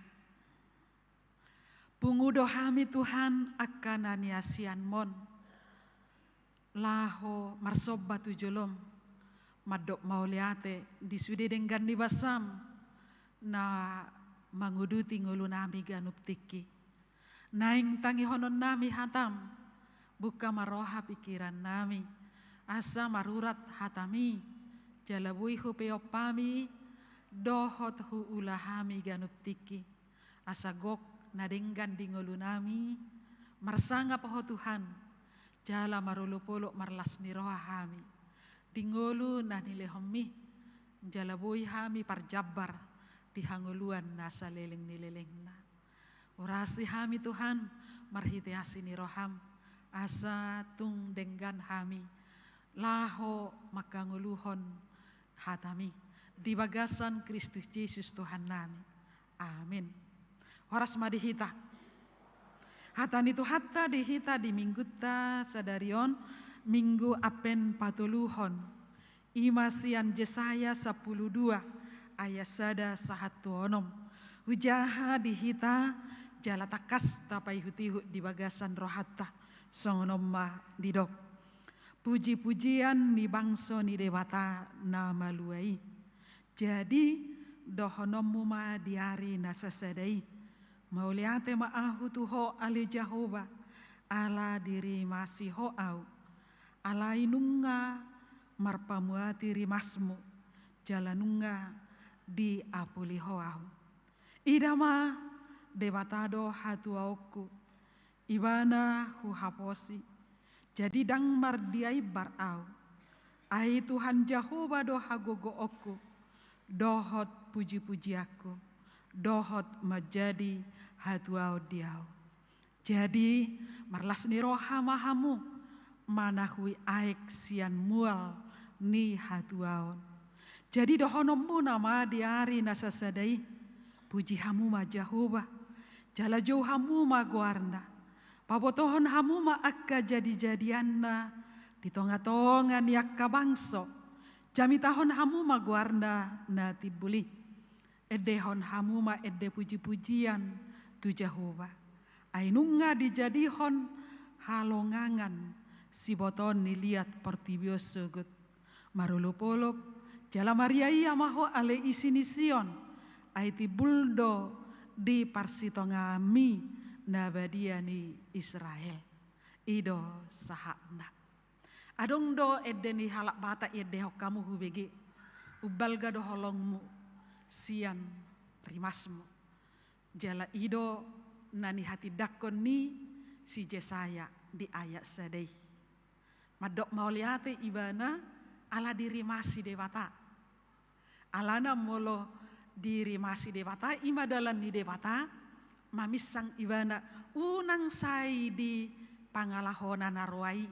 Pungu do hami Tuhan angka na niasianmon, laho marsomba tu jolom, mandok mauliate di sude denggan ni basam na manguduti ngolunami ganup tingki. Naeng tangihononnami hatam, buka ma roha pingkirannami, asa marurat hatami, jala boi hupeop hami dohot huula hami ganup tingki. Asa gok na denggan di ngolunami, marsangap Ho Tuhan, jala marolopolop marlas ni roha hami di ngolu na nilehonmi, jala boi hami parjambar di hangoluan na saleleng ni lelengna. Urasi hami Tuhan, marhite asi ni roham, asa tung denggan hami laho manghangoluhon hatami di bagasan Kristus Jesus Tuhannami. Amin. Horas ma di hita. Hata ni Tuhanta di hita di minggunta sadari on, Minggu Advent patoluhon. I ma sian Jesaya sampulu dua ayat sada sahat tu onom. Hujaha di hita jala tangkas tapaihutihut di bagasan rohanta. Songon on ma didok. Pujipujian ni bangso ni Debata na malua i. Jadi dohononmu ma di ari na sasada i. Mauliate ma ahu tu Ho ale Jahowa, ala dirimasi Ho ahu. Alai nunga marpamuati rimasmu, jala nunga diapuli Ho ahu. Ida ma, Debata do hatuaonku, Ibana huhaposi, jadi ndang mardia imbar ahu. Ai Tuhan Jahowa do hagogoonku, dohot pujipujianku, dohot manjadi hatuaon di ahu. Jadi marlas ni roha ma hamu, manahui aek sian mual ni hatuaon. Jadi dohononmuna ma di ari na sasada i, puji hamu ma Jahowa, jala jou hamu ma goarna. Pabotohon hamu ma angka jadijadianna di tongatonga ni angka bangso, jamitahon hamu ma goarna na timbul i. Endehon hamu ma ende pujipujian tu Jahowa. Ai nunga dijadihon halongangan sibotoon ni liat portibi on sogot. Marolopolop jala mariaia ma ho ale isi ni Sion, ai timbul do di parsitongaanmi na badia ni Israel. I do sahatna. Adong do ende ni halak Batak iendehon hamu hubege, umbalga do holongmu sian rimasmu. Jala i do na nihatindangkon ni si Jesaya di ayat sada i. Mandok mauliate ibana ala dirimasi Debata. Alana molo dirimasi Debata, i ma dalan ni Debata, maminsang ibana, unang sai di pangalahona na roa i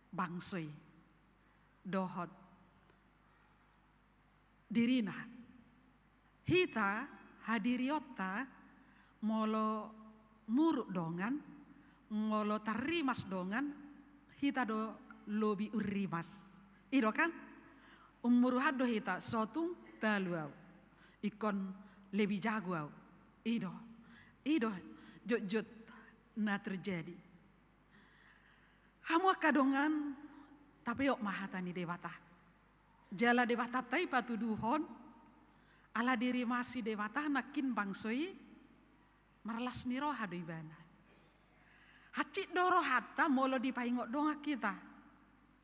bangso i dohot dirina. Hita hadirionta molo muruk dongan, molo tarrimas dongan, hita do lobi unrimas. I do kan? Ummuruhan do hita, so tung talu au. Ingkon lebih jago au. I do. I do jotjot na terjadi. Hamu angka dongan, tapeop ma hata ni Debata. Jala Debatanta i patuduhon, ala dirimasi Debata nangkin bangso i, marlas ni roha do ibana. Hansit do rohanta molo dipaingot dongan hita.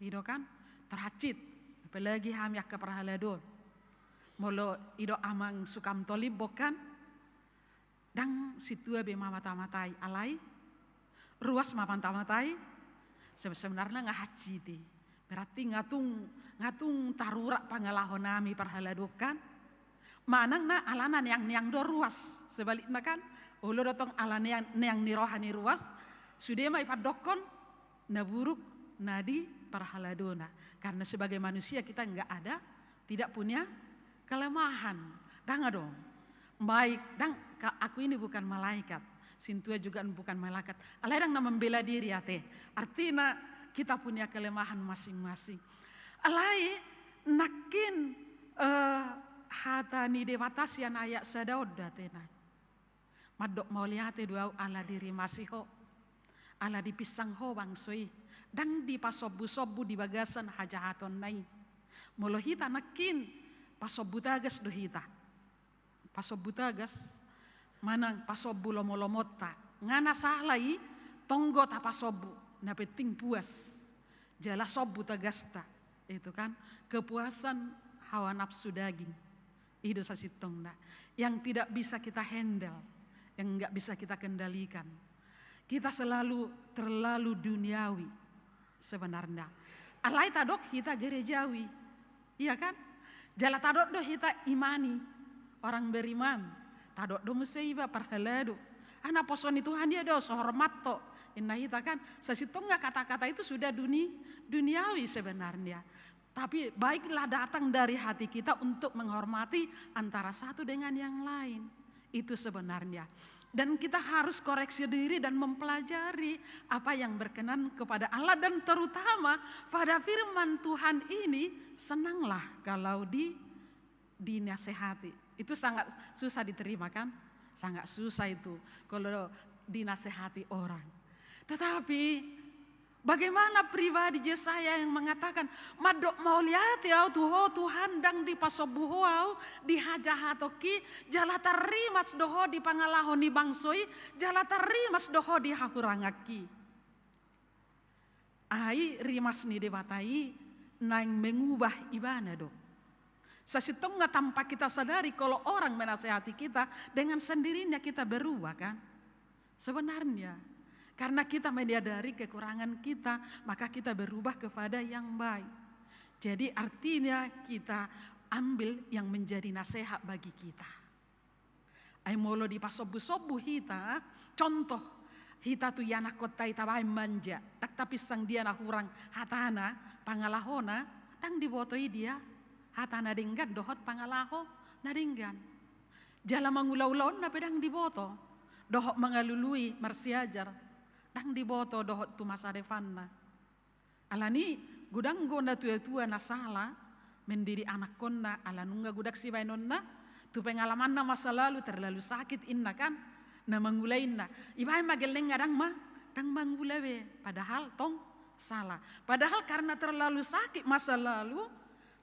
I do kan? Tarhansit. Apalagi hami angka parhalado on. Molo i do amang Sukamto Limbong kan? Ndang sintua be mamata-matai, alai ruas mamata-matai. Sebe-, sebenarna nga hansit i. Berarti nga tung, nga tung tarurat pangalahonami parhalado on kan? Manang na alana neang-neang do ruas. Sebalikna kan? Olo do tong ala neang, neang ni roha ni ruas, sude ma ipandokkon na buruk na di parhaladona. Karena sebagai manusia kita nggak ada tidak punya kelemahan. Ndang adong. Baik, ndang, ka-, aku ini bukan malaikat. Sintua juga bukan malaikat. Alai ndang na membela diri ate. Artina kita punya kelemahan masing-masing. Alai nangkin, eh, Hata ni Debata sian ayat sada on do hatana. Mandok mauliate do au ala dirimasi ho, ala dipinsang ho bangso i, ndang dipasombu-sombu di bagasan hajahatonna i. Molo hita nangkin, pasombu tagas do hita. Pasombu tagas, manang pasombu lomo-lomonta. Nga na sala i, tonggo tapasombu, na penting puas. Jala sombu tagasta, itu kan, kepuasan hawa nafsu daging. I do sasintongna. Yang tidak bisa kita handle, yang nggak bisa kita kendalikan. Kita selalu terlalu duniawi sebenarnya. Alai tadok hita gerejawi. Iya kan? Jala tadok do hita imani, orang beriman. Tadok do muse iba parhalado. Ah, naposo ni Tuhan i do, so hormat ho. Inna hita kan, sasintongna kata-kata itu sudah duni-, duniawi sebenarnya. Tapi baiklah datang dari hati kita untuk menghormati antara satu dengan yang lain. Itu sebenarnya. Dan kita harus koreksi diri dan mempelajari apa yang berkenan kepada Allah, dan terutama pada firman Tuhan ini, senanglah kalau di, dinasehati. Itu sangat susah diterima kan? Sangat susah itu kalau dinasehati orang. Tetapi bagaimana pribadi Jesaya yang mengatakan, "Mandok mauliate au tu Ho Tuhan, ndang dipasombu Ho au di hajahatonki, jala tarrimas do Ho di pangalaho ni bangso i, jala tarrimas do Ho di hahuranganki." Ai rimas ni Debata i naeng mengubah ibana do. Sasintongna tanpa kita sadari, kalau orang menasehati kita, dengan sendirinya kita berubah kan? Sebenarnya, karena kita menyadari kekurangan kita, maka kita berubah kepada yang baik. Jadi artinya kita ambil yang menjadi nasihat bagi kita. Ai molo dipasombu-sombu hita, contoh, hita tu ianakkonta i tabaen manja, ndang tapinsang dia na hurang hatana, pangalahona, ndang diboto i dia hata na denggan dohot pangalaho na denggan. Jala mangula-ulaonna pe ndang diboto, dohot mangalului marsiajar, ndang diboto dohot tu masa depanna. Alani godang do natua-tua na sala mendidik anakkonna, ala nunga godang sibaenonna tu pengalamanna masa lalu, terlalu sakit inna kan, na mangula inna. Ibaen ma gellengna ndang ma, ndang mangula be, padahal tong sala. Padahal karena terlalu sakit masa lalu,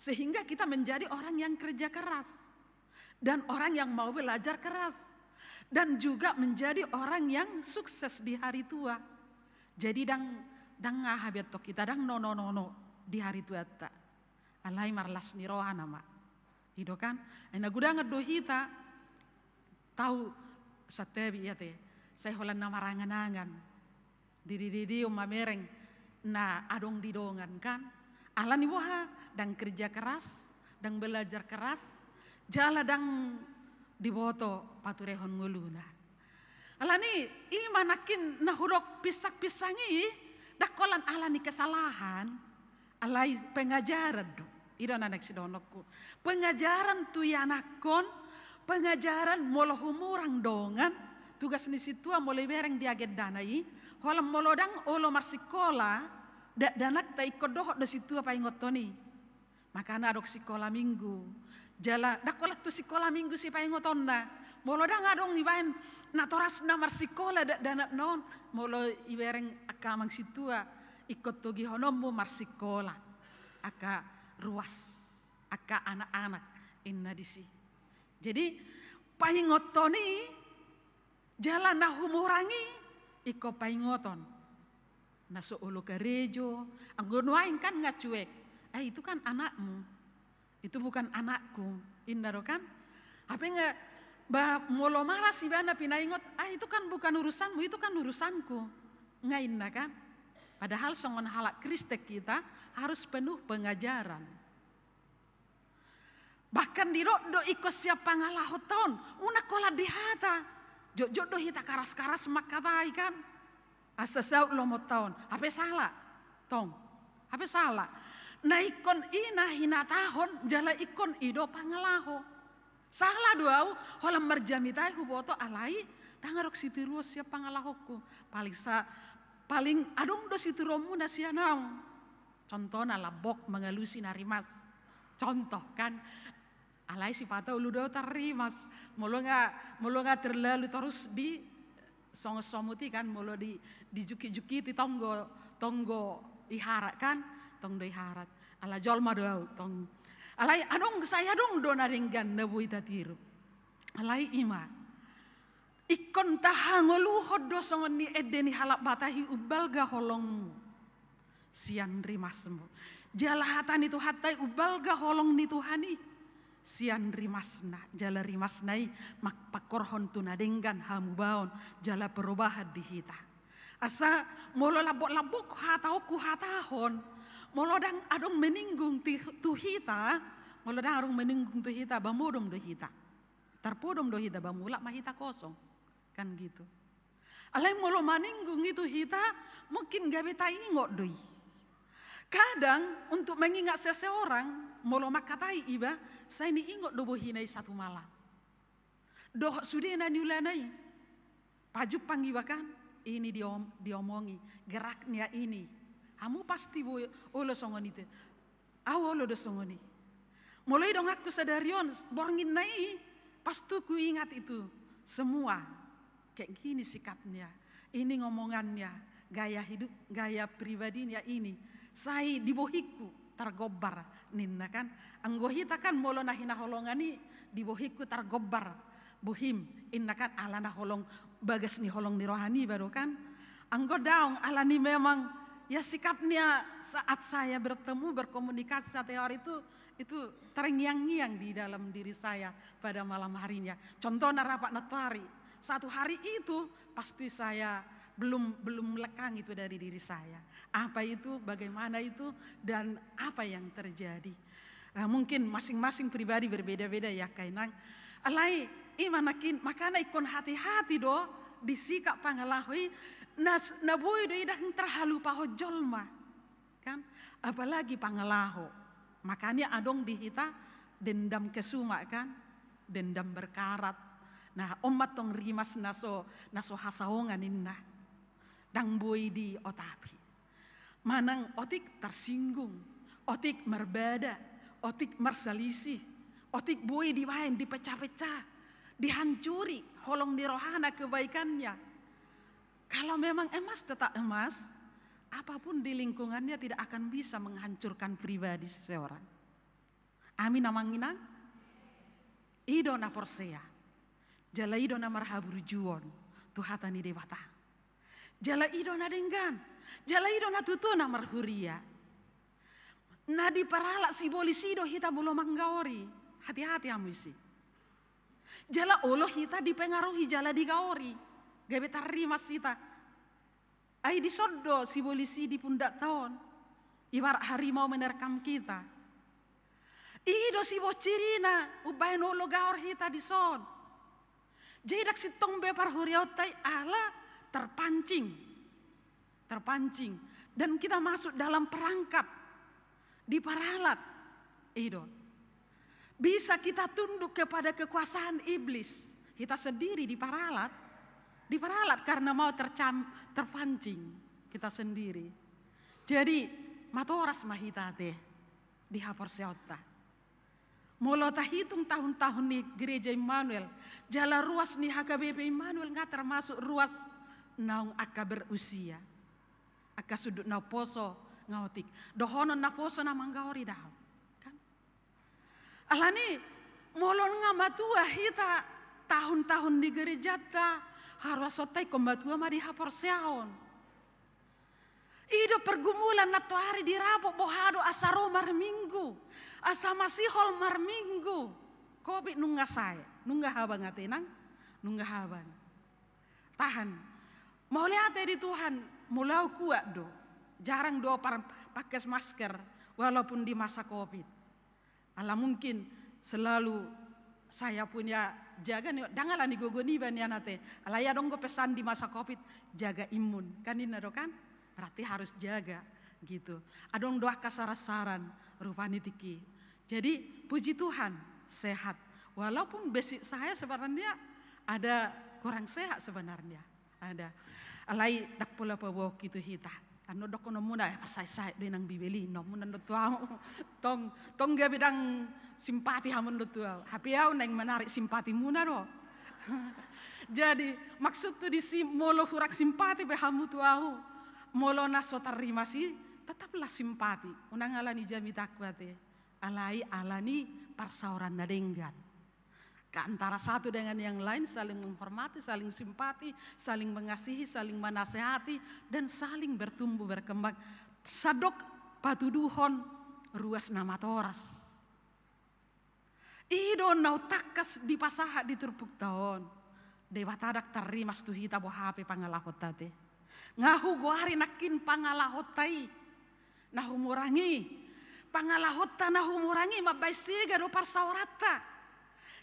sehingga kita menjadi orang yang kerja keras. Dan orang yang mau belajar keras. Dan juga menjadi orang yang sukses di hari tua. Jadi ndang, ndang aha be antong hita, ndang nono-nono di hari tuanta. Alai marlas ni roha nama. I do kan? Ai na godangan do hita tau santabi i ate. Sai holan na marangan-angan. Diri-diri on mamereng na adong di dongan kan. Alani boha, ndang kerja keras, ndang belajar keras, jala ndang diboto paturehon ngoluna. Alani i ma nangkin na hudok pinsang-pinsang i, ndang holan alani kesalahan, alai pengajaran do. I do na naeng sidohononku. Pengajaran tu ianakkon, pengajaran molo humurang dongan, tugas ni sintua molo ibereng di agendana i, holan molo ndang olo marsikola, dakdanakta ingkon dohot do sintua paingothon i. Makana adong sikola minggu. Jala ndang holan tu sikola minggu sipaingotonna. Molo ndang adong ibaen natorasna marsikola dakdanakna on, molo ibereng angka amang sintua, ingkon togihononmu marsikola angka ruas, angka anak-anak inna disi. Jadi paingothon i, jala na humurang i ingkon paingothon. Na so olo karejo, anggo nuaeng kan nga cuek. "Ah, itu kan anakmu. Itu bukan anakku," inna do kan? Hape nga ba molo malas ibana pinaingot, "Ah, itu kan bukan urusanmu, itu kan urusanku," nga inna kan? Padahal songon halak Kristen kita harus penuh pengajaran. Bahkan didok do ingkon sian pangalahonta on, unang holan di hata. Jotjot do hita karas-karas mangkatai kan? Asa saut lomonta on, hape sala. Tong, hape sala. Na ingkon i na hinatahon, jala ingkon i do pangalaho. Sala do au, holan marjamita i huboto alai, ndang adong sitiruon sian pangalahonku. Paling sa-, paling adong do sitiruonmuna sian au. Contohna lambok mangalusi na rimas. Contoh kan, Alai sipata olo do tarrimas. Molo nga, molo nga terlalu torus di songon somut i kan, molo di, dijukit-jukiti tonggo, tonggo iharat kan, tong do iharat. Ala jolma do au tong. Alai adong, sai adong do na denggan na boi tatiru. Alai ima. Ingkon tahangoluhon do songon ni ende ni halak Batak i, umbalga holongmu sian rimasmu. Jala hata ni Tuhanta i, umbalga holong ni Tuhan i sian rimasna, jala rimasna i mangpangkorhon tu na denggan hamubaon jala perubahan di hita. Asa molo lambok-lambok hata on huhatahon, molo ndang adong meninggung ti-, tu hita, molo ndang adong meninggung tu hita, ba modom do hita. Tarpodom do hita, ba mulak ma hita kosong. Kan gitu. Alai molo maninggung i tu hita, mungkin gabe taingot do i. Kadang untuk mengingat seseorang, molo mangkatai iba, sai niingot do bohina i satu malam. Dohot sude na niulana i. Pajumpang iba kan, ini diom-, diomongi, geraknya ini. Hamu pasti bo-, olo songon i te. Au olo do songon i. Molo i donganku sadari on, borngin na i, pasti kuingat itu semua. Kayak gini sikapnya, ini ngomongannya, gaya hidup, gaya pribadinya ini. Sai di bohingku targombar ninna kan. Anggo hita kan molo na hinaholongan i, di bohingku targombar bohim, inna kan, ala na holong, bagas ni holong ni roha niba do kan. Anggo daong, ala ni memang ya sikapnya saat saya bertemu, berkomunikasi satu hari itu, itu terngiang-ngiang di dalam diri saya pada malam harinya. Contohna rapat nantoari. Satu hari itu pasti saya belum, belum lekang itu dari diri saya. Apa itu, bagaimana itu, dan apa yang terjadi. Eh, mungkin masing-masing pribadi berbeda-beda ya, angka inang. Alai, ima nangkin, makana ingkon hati-hati do di sikap pangalaho i, na, na boi do i ndang tarhalupahon jolma. Kan? Apalagi pangalaho. Makanya adong di hita dendam kesumak kan? Dendam berkarat. Nah, on ma tong rimas na so, na so hasaongan inna. Ndang boi diotapi. Manang otik tersinggung, otik marbada, otik marselisih, otik boi dibaen, dipecah-pecah, dihancuri holong ni rohana, kebaikannya. Kalau memang emas tetap emas, apapun di lingkungannya tidak akan bisa menghancurkan pribadi seseorang. Amin, amang inang? I do na porsea. Jala i do na marhaburjuon tu hata ni Debata. Jala i do na denggan. Jala i do na tutu na marhuria. Na diparalat sibolis i do hita molo manggaori. Hati-hati hamu disi. Jala olo hita dipengaruhi jala digaori. Gabe tarrimas hita. Ai dison do sibolis i di pundakta on. Ibarat harimau menerkam kita. I do sibonsirina, umbahen olo gaor hita dison. Jadi ndang sintong be parhuriaonta i ala terpancing. Terpancing. Dan kita masuk dalam perangkap. Diparalat. I do. Bisa kita tunduk kepada kekuasaan iblis. Hita sendiri diparalat. Diparalat karena mau tercam-, terpancing kita sendiri. Jadi, matoras ma hita ate di haporseaonta. Molo tahitung tahun-tahun ni Gereja Immanuel, jala ruas ni H K B P Immanuel nga termasuk ruas naung angka berusia. Angka sundut na umposo nga otik. Dohonon naposo na manggaori daong. Kan? Alani, molo nga matua hita tahun-tahun ni gerejanta, haruasonta ingkon matua ma di haporseaon. I do pergumulan nantoari dirapot, boha do asa ro marminggu, asa masihol marminggu. Covid nunga sae, nunga habang ate inang, nungga habang. Tahan. Mauliate di Tuhan, molo au kuat do. Jarang do par-, pakai masker, walaupun di masa Covid. Ala mungkin selalu saya punya jaga ni, ndang ala ni gogo niba nian ate. Alai adong do pesan di masa Covid, jaga imun. Kan inna do kan? Berarti harus jaga gitu. Adong do angka saran-saran rupani tingki. Jadi puji Tuhan, sehat. Walaupun basic saya sebenarnya ada kurang sehat sebenarnya. Ada. Alai ndang pola paboaon gitu hita. Annon dohononmuna, eh, parsaitsaet do i nang Bibel i, ninna muna do tu ahu. Tong, tong gabe ndang simpati hamu do tu ahu. Hape ahu naeng manarik simpatimuna do. Jadi, maksudhu disi molo hurang simpati pe hamu tu ahu, molo na so tarrimas i, tetaplah simpati. Unang ala ni jamitangku ate. Alai ala ni parsaoran na denggan. Antara satu dengan yang lain, saling menghormati, saling simpati, saling mengasihi, saling menasehati, dan saling bertumbuh berkembang. Sandok patuduhon ruas na matoras. I do na tangkas dipasahat di turpukta on. Debata ndang tarrimas tu hita boha pe pangalahonta ate. Nga hugoari nangkin pangalahonta i na humurang i. Pangalahonta na humurang i mambaen sega do parsaoranta.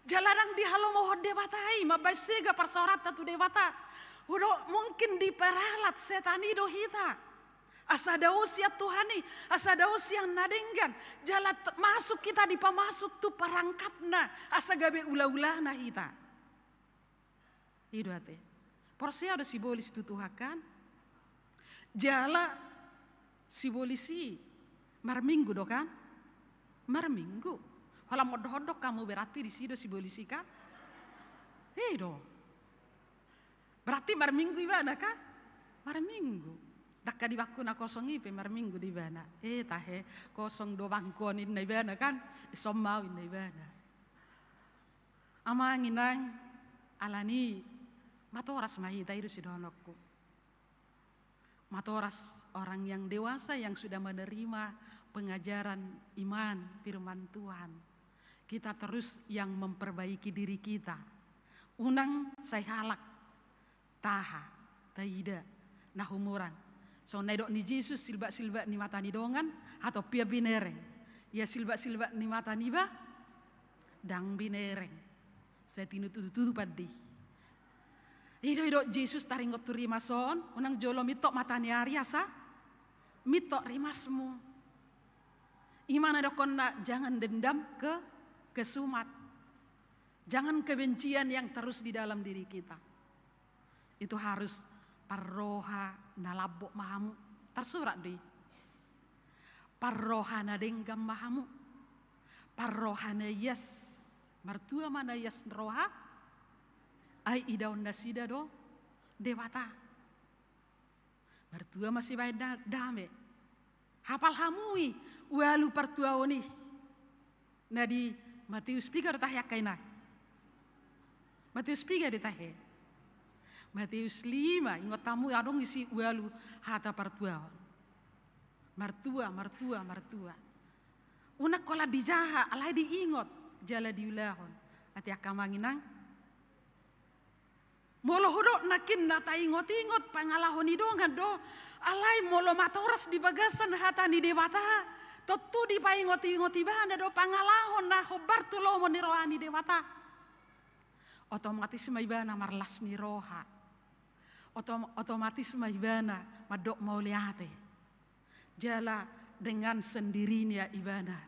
Jala ndang dihalomohon Debata i mambaen sega parsaoranta tu Debata. Hudo mungkin diperalat setan i do hita. Asa dao sian Tuhan i, asa dao sian na denggan. Jala t-, masuk hita dipamasuk tu perangkapna, asa gabe ulaulana hita. I do ate. Porsea do sibolis tu Tuhan kan? Jala sibolis i marminggu do kan? Marminggu. Holan mondok-ondok hamu berarti disi do sibolis i kan? I do. Berarti marminggu ibana kan? Marminggu. Ndang ka dibangku na kosong i pe marminggu do ibana. Eh tahe, kosong do bangkuon ninna ibana kan? Ison ma au ninna ibana. Amang inang, alani matoras ma hita, i do sidohononku. Matoras orang yang dewasa yang sudah menerima pengajaran iman, firman Tuhan. Kita terus yang memperbaiki diri kita. Unang sai halak taha, taida na humurang. Songon na nidok ni Jesus, silbak-silbak ni mata ni dongan, hatop ia binereng. Ia silbak-silbak ni mata niba, ndang binereng. Sai tinutup-tutupan do i. I do didok Jesus taringot tu rimas on, unang jolo mintok mataniari asa mintok rimasmu. I ma na didokkonna, jangan dendam ke, kesumat. Jangan kebencian yang terus di dalam diri kita. Itu harus parroha na lambok ma hamu. Tarsurat do i. Parroha na denggan ma hamu. Parroha na ias. Martua ma na ias roha. Ai idaon nasida do Debata. Martua ma sibaen da-, dame. Hapal hamu i ualu partuaon i. Na di Mateus piga do tahe angka inang? Mateus piga do tahe? Mateus lima, ingot hamu adong disi ualu hata partuaon. Martua, martua, martua. Unang holan dijaha, alai diingot, jala diulahon. Ate angka amang inang. Molo hudok nangkin na taingot-ingot pangalaho ni dongan do, alai molo matoras di bagasan hata ni Debata, tontu dipaingot-ingot ibana do pangalaho na hombar tu lomo ni roha ni Debata. Otomatis ma ibana marlas ni roha. Otom-, otomatis ma ibana mandok mauliate. Jala dengan sendirinya ibana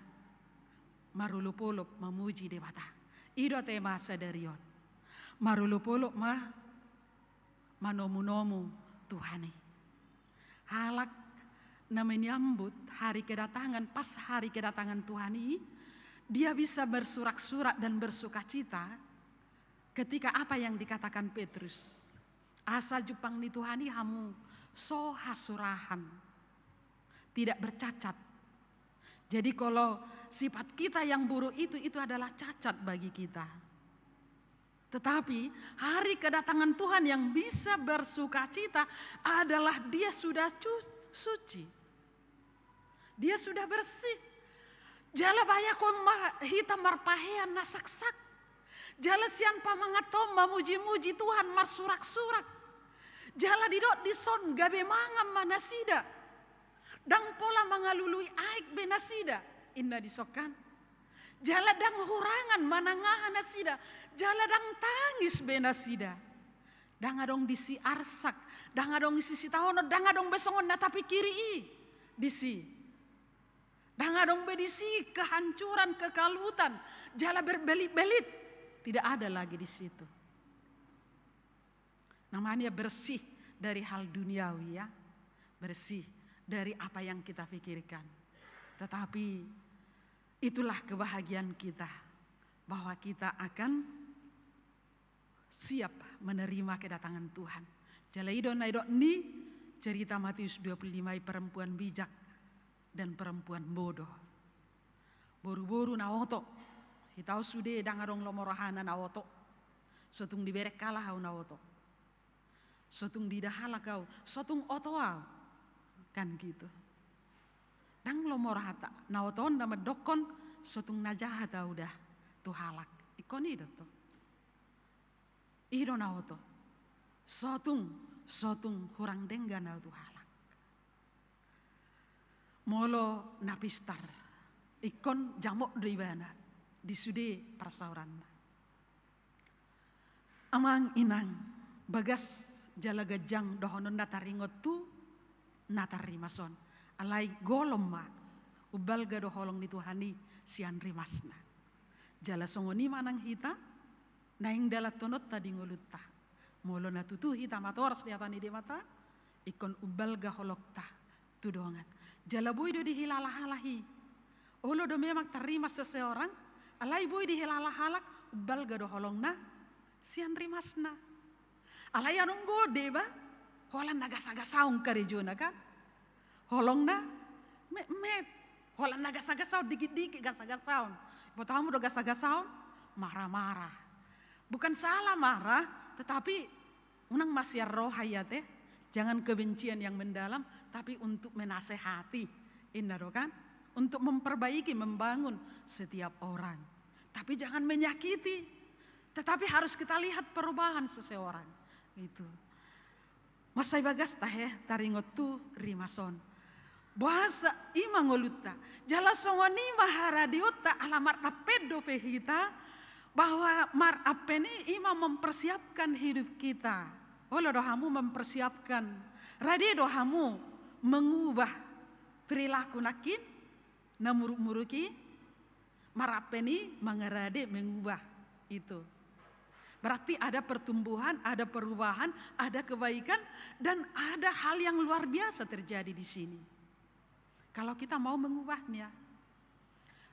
marolop-olop mamuji Debata. I do ate ma sadari on. Marolop-olop ma manomu-nomu Tuhan i. Halak na menyambut hari kedatangan, pas hari kedatangan Tuhan i, dia bisa bersurak-surak dan bersukacita ketika apa yang dikatakan Petrus. Asa jumpang ni Tuhan i hamu so hasurahan. Tidak bercacat. Jadi kalau sifat kita yang buruk itu, itu adalah cacat bagi kita. Tetapi hari kedatangan Tuhan yang bisa bersukacita adalah dia sudah cu-, suci. Dia sudah bersih. Jala bayakon ma hita marpahean na saksak. Jala sian pamanganton mamuji-muji Tuhan marsurak-surak. Jala didok dison gabe mangan ma nasida. Ndang pola mangalului aek be nasida. Inna dison kan. Jala ndang hurangan manangaha nasida. Jala ndang tangis be nasida. Ndang adong disi arsak, ndang adong disi sitaonon, ndang adong be songon na tapikiri i disi. Ndang adong be disi kehancuran, kekalutan, jala berbelit-belit. Tidak ada lagi di situ. Namanya bersih dari hal duniawi, ya. Bersih. dari apa yang kita pikirkan. Tetapi itulah kebahagiaan kita, bahwa kita akan siap menerima kedatangan Tuhan. Jala i do na didok ni cerita Matius dua puluh lima i, perempuan bijak dan perempuan bodoh. Boru-boru na oto. Hita on sude ndang adong lomo rohana na oto. Sotung dibereng halak au na oto. Sotung diida halak au, sotung oto au. Kan gitu. Ndang lomo rohanta, na oto on na mandokkon sotung na jahat au da tu halak. Ingkon i do tu. I do na oto. Sotung, sotung hurang denggan au tu halak. Molo na pistar, ingkon jamot do ibana di sude parsaoranna. Amang inang, bagas jala ganjang dohonon na taringot tu na tarrimas on. Alai golom ma, umbalga do holong ni Tuhan i sian rimasna. Jala songon i ma nang hita, naeng dalanhononta di ngolunta. Molo na tutu hita matoras di hata ni Debata, ingkon umbalga holongta tu dongan. Jala boi do dihilala halak i. Olo do memang tarrimas seseorang, alai boi dihilala halak, umbalga do holongna sian rimasna. Alai anonggo deba, holan na gasa-gasaon karejona kan. Holongna metmet. Holan na gasa-gasaon, dikit-dikit gasa-gasaon. Boto hamu do gasa-gasaon? Marah-marah. Bukan salah marah, tetapi unang ma sian roha i ate. Jangan kebencian yang mendalam, tapi untuk menasehati. Inna do kan? Untuk memperbaiki, membangun setiap orang. Tapi jangan menyakiti. Tetapi harus kita lihat perubahan seseorang. Itu. Mansai bagas tahe taringot tu rimas on. Boasa i ma ngolunta. Jala songon i ma haradeonta, ala mardampen dope hita, bahwa mardampen i i ma mempersiapkan hidup kita. Olo do hamu mempersiapkan. Rade do hamu mengubah perilaku nangkin na muruk-muruk i? Mardampen i mangarade, mengubah itu. Berarti ada pertumbuhan, ada perubahan, ada kebaikan, dan ada hal yang luar biasa terjadi di sini. Kalau kita mau mengubahnya.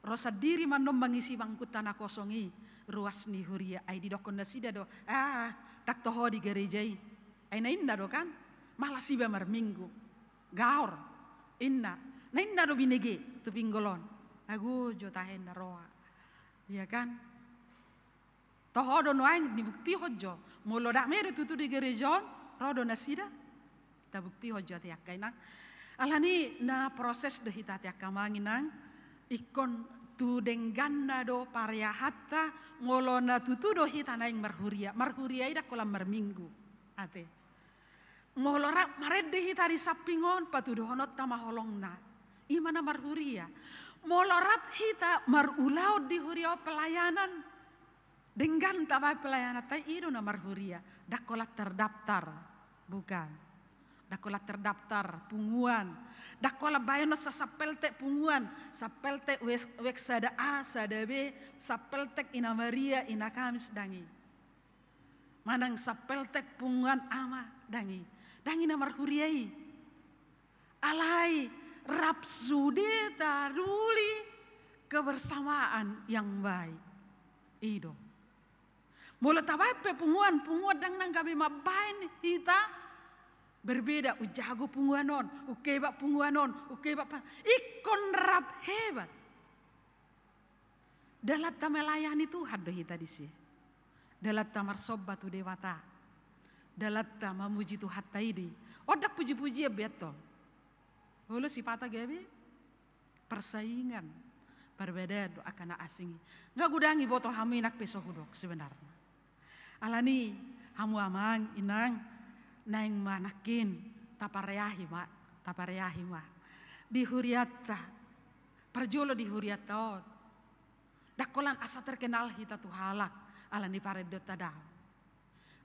Ro sandiri ma annon mangisi bangkuta na kosong i, ruas ni huria, ai didokkon nasida do, ah, ndang toho di gareja i. Ai na inna do kan, malas iba marminggu. Gaor, inna. Na inna do binege tu pinggol on. Ago jo tahe na roa. Iya kan? Toho do nuaeng dibuktihon jo. Molo dame do tutu di gareja on, ro do nasida. Tabuktihon jo ate angka inang. Alani na proses do hita ate angka amang inang. Ingkon tu dengganna do pareahanta, molo na tutu do hita naeng marhuria. Marhuria i ndang holan marminggu. Ate. Molo rap marende hita di samping on, patuduhononta ma holongna. I ma na marhuria. Molo rap hita marulaon di huria on pelayanan, denggan tabaen pelayananta, i do na marhuria. Ndang holan terdaftar. Bukan. Ndang holan terdaftar punguan. Ndang holan baenon sa-, sapeltek punguan. Sapeltek wek, wek sada A, sada B, sapeltek Ina Maria, Ina Kamis, ndang i. Manang sapeltek punguan ama, ndang i. Ndang i na marhuria i. Alai rap sude taruli kebersamaan yang baik. I do. Molo tabaen pe punguan, punguan ndang na gabe mambaen hita berbeda, ujago punguan on, ukeba punguan on, ukeba pa-, ingkon rap hebat. Dalanta melayani Tuhan do hita disi. Dalanta marsomba tu Debata. Dalanta mamuji Tuhanta i do i. Ndang puji-pujian be antong. Olo sipata gabe persaingan. Parbadaan do angka na asing i. Nga godang iboto hamu i nang pe so hudok sebenarna. Alani hamu amang inang, naeng ma nangkin tapareahi ma, tapareahi ma. Di hurianta, parjolo di hurianta on. Ndang holan asa terkenal hita tu halak, alani parendeonta, daong.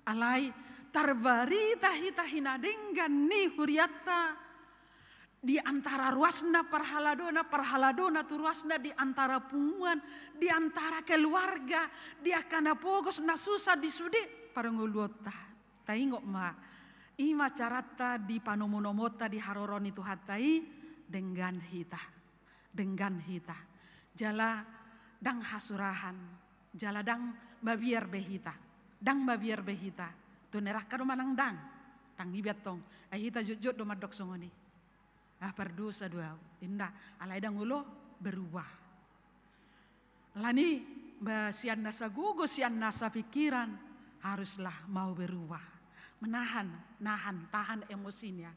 Alai tarbarita hita hinadenggan ni hurianta, di antara ruasna parhaladona, parhaladona tu ruasna, di antara punguan, di antara keluarga, di angka na pogos na susa di sude parngoluonta. Taingot ma I ma caranta di panomunomuonta di haroro ni Tuhanta i, denggan hita. Denggan hita. Jala ndang hasurahan. Jala ndang mabiar be hita. Ndang mabiar be hita. Tu neraka do manang ndang. Ndang iba tong. Ai hita jotjot do mandok songon i. Ah, pardosa do au. Inda, alai ndang olo berubah. Alani, ba sian nasa gogo, sian nasa pikiran, haruslah mau berubah. Menahan, nahan, tahan emosinya.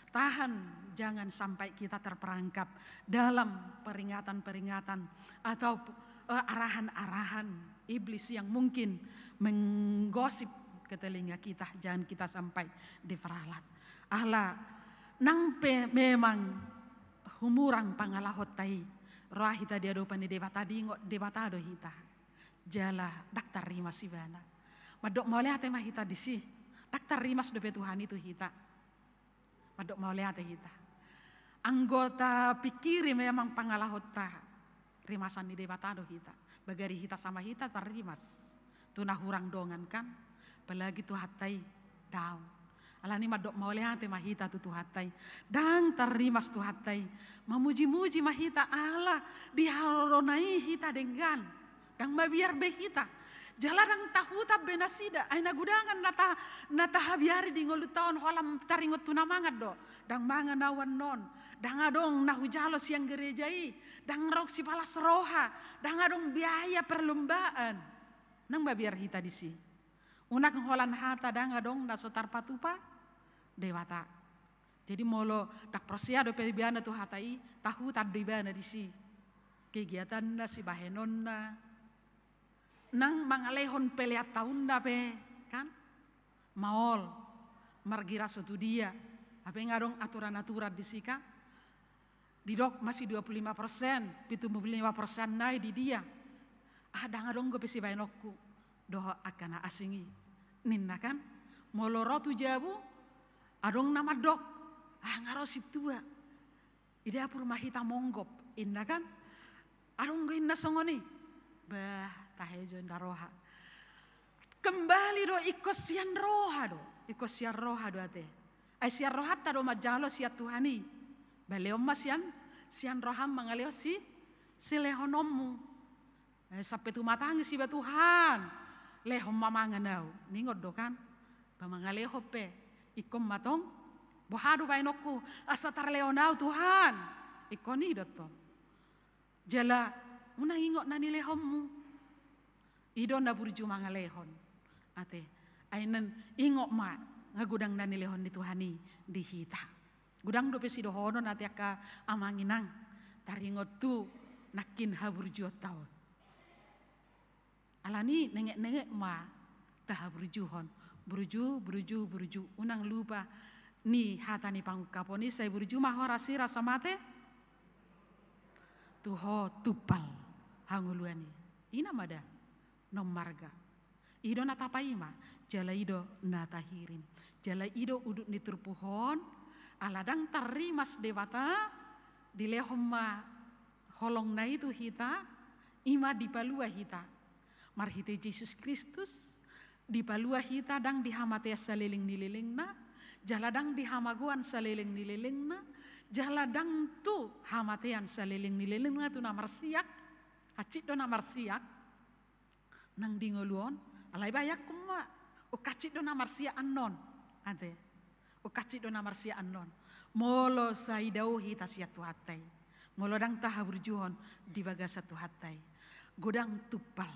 Tahan, jangan sampai kita terperangkap dalam peringatan-peringatan atau, eh, arahan-arahan iblis yang mungkin menggosip ke telinga kita. Jangan kita sampai diperalat. Ala nang pe memang humurang pangalahonta i, roha hita di adopan ni Debata, diingot Debata do hita. Jala ndang tarrimas ibana. Mandok mauliate ma hita disi. Ndang tarrimas dope Tuhan i tu hita. Mandok mauliate hita. Anggo tapingkiri memang pangalahonta, rimasan ni Debata do hita. Bagari hita sama hita tarrimas tu na hurang dongan, kan? Apalagi Tuhanta i, daong. Alani mandok mauliate ma hita tu Tuhanta i. Ndang tarrimas Tuhanta i. Mamuji-muji ma hita ala di harorona i hita denggan. Ndang mabiar be hita. Jala ndang tahutan be nasida. Ai na gudangan na ta-, na tahabiari di ngolunta on, holan taringot tu na mangan do. Ndang mangan au annon. Ndang adong na hujalo sian gereja i. Ndang ro sipalas roha. Ndang adong biaya perlombaan. Ndang mabiar hita disi. Unang holan hata ndang adong na so tarpatupa Debata. Jadi molo ndang porsea dope ibana tu hata i, tahutan do ibana disi. Kegiatanna, sibahenonna, nang mangalehon pelean taunna pe, kan? Maol, margira so tu dia. Hape nga adong aturan-aturan disi, kan? Didok masih dua puluh lima persen, pitu puluh lima persen nai di dia. Ah, ndang adong dope sibahenonku dohot angka na asing i, ninna, kan? Molo ro tu jabu, adong na mandok, ah, nga ro sintua. I dapur ma hita monggop, inna, kan? Adong do inna songon i. Bah, tahe jo inna roha. Kembali do ingkon sian roha do. Ingkon sian roha do ate. Ai sian rohanta do manjalo sian Tuhan i. Ba lehon ma sian, sian roham mangalehon si, silehononmu. Eh, sampe tumatangis iba, Tuhan, lehon ma mangan au. Ningot do, kan? Ba mangalehon pe. Ingkon ma tong, boha do bahenonku asa tarlehon au, Tuhan? Ingkon i do tong. Jala unang ingot na nilehonmu. I do na burju mangalehon. Ate, ai na ingot ma, nga godang na nilehon ni Tuhan i di hita. Godang dope sidohonon ate angka amang inang, taringot tu nangkin haburjuonta on. Alani nengek-nengek ma tahaburjuhon. Burju, burju, burju. Unang lupa ni hata ni pangungkapon i, sai burju ma ho rasirasa mate tu ho tumpal hangoluan i. I nama da na ummarga. I do na tapaima, jala i do na tahirim. Jala i do udut ni turpuk on, ala ndang tarrimas Debata, dilehon ma holongna i tu hita, i ma dipalua hita. Marhite Jesus Kristus, dipalua hita ndang di hamatean saleleng ni lelengna, jala ndang di hamagoan saleleng ni lelengna, jala ndang tu hamatean saleleng ni lelengna tu na marsiak, hansit do na marsiak, nang di ngolu on, alai bayangkon ma, ungkap hansit do na marsiak annon, ate. Ungkap hansit do na marsiak annon. Molo sai dao hita sian Tuhanta i. Molo ndang tahaburjuhon di bagasan Tuhanta i. Godang tumpal.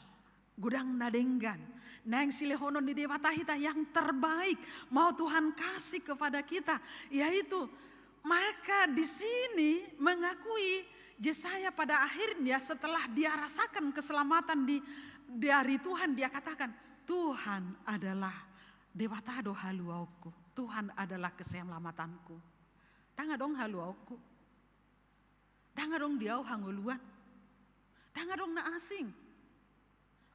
Godang na denggan. Naeng silehonon ni Debata hita yang terbaik. Mau Tuhan kasih kepada kita. Yaitu, maka di sini mengakui Yesaya pada akhirnya setelah dia rasakan keselamatan di, dari Tuhan, dia katakan, "Tuhan adalah Debata do haluaonku, Tuhan adalah keselamatanku." Ndang adong haluaonku. Ndang adong di au hangoluan. Ndang adong na asing.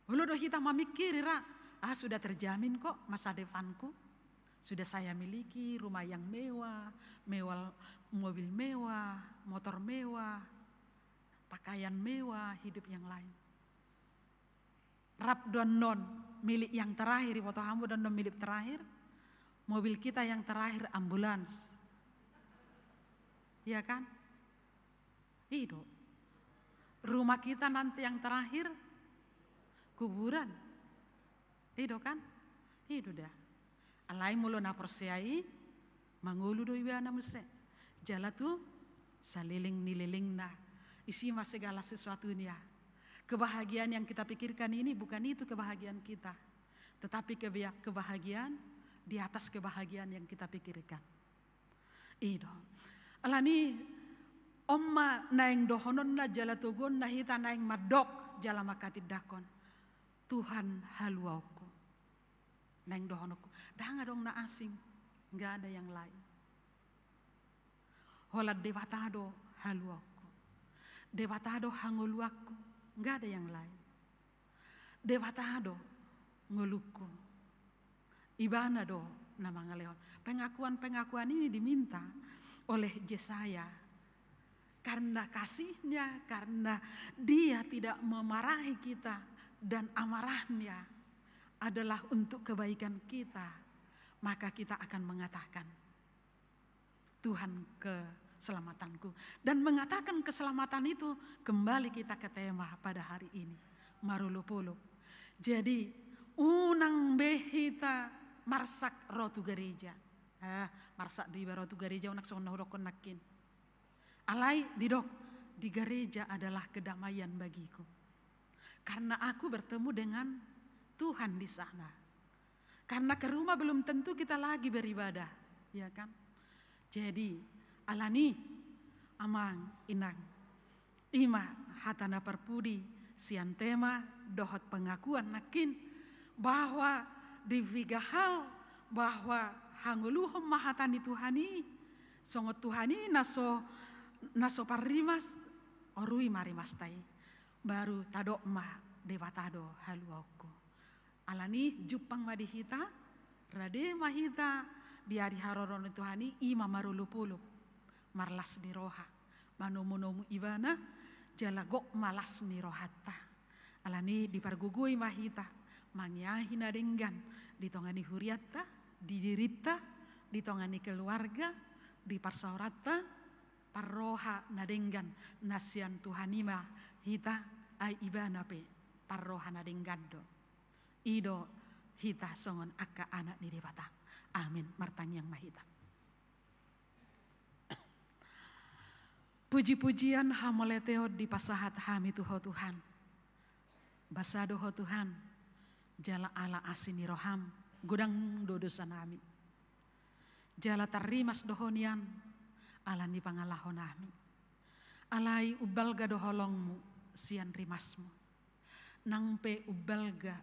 Olo do hita mamingkiri ra, ah, sudah terjamin kok masa depanku. Sudah saya miliki rumah yang mewah, mewah, mobil mewah, motor mewah, pakaian mewah, hidup yang lain. Rap do annon milik yang terakhir, iboto hamu do annon milik terakhir? Mobil kita yang terakhir ambulans. Iya kan? I do. Rumah kita nanti yang terakhir kuburan. I do kan? I do da. Alai molo na porsea i, mangolu do ibana muse. Jala tu saleleng ni lelengna. Isi ma segala sesuatunya. Kebahagiaan yang kita pikirkan ini bukan itu kebahagiaan kita. Tetapi kebia-, kebahagiaan di atas kebahagiaan yang kita pikirkan. I do. Alani, on ma naeng dohononna jala toguonna hita naeng mandok jala mangkatindangkon, Tuhan haluaonku. Naeng dohononku. Ndang adong na asing. Nggak ada yang lain. Holan Debata do haluaonku. Debata do hangoluanku. Nggak ada yang lain. Debata do ngolungku. Ibana do na mangalehon. Pengakuan-pengakuan ini diminta oleh Yesaya. Karena kasihnya, karena Dia tidak memarahi kita dan amarahnya adalah untuk kebaikan kita, maka kita akan mengatakan, Tuhan keselamatanku. Dan mengatakan keselamatan itu, kembali kita ke tema pada hari ini, marolopolop. Jadi, unang be hita marsak ro tu gareja. Ah, marsak do iba ro tu gareja, unang songon na hudokkon nangkin. Alai didok, di gareja adalah kedamaian bagiku. Karena aku bertemu dengan Tuhan di sana. Karena ke rumah belum tentu kita lagi beribadah, ya kan? Jadi, alani, amang, inang, i ma hata na parpudi sian tema dohot pengakuan nangkin, bahwa di piga hal, bahwa hangoluhon ma hata ni Tuhan i, songon Tuhan i na so, na so parrimas, orui ma rimasta i. Baru tadok ma Debata do haluaonku. Alani jumpang ma di hita, rade ma hita di ari haroro ni Tuhan i, i ma marolopolop, marlas ni roha, manomunomu Ibana, jala gok ma las ni rohanta. Alani dipargogoi ma hita, mangiahi na denggan di tonga ni hurianta, di dirinta, di tonga ni keluarga, di parsaoranta, parroha na denggan na sian Tuhan i ma hita, ai Ibana pe parroha na denggan do. I do hita songon angka anak ni Debata. Amin. Martangiang ma hita. Puji-pujian hamauliateon dipasahat hami tu Ho Tuhan. Basa do Ho Tuhan, jala ala asi ni roham, godang do dosanami. Jala tarrimas do Ho nian, ala ni pangalahonami. Alai umbalga do holongmu sian rimasmu. Nang pe umbalga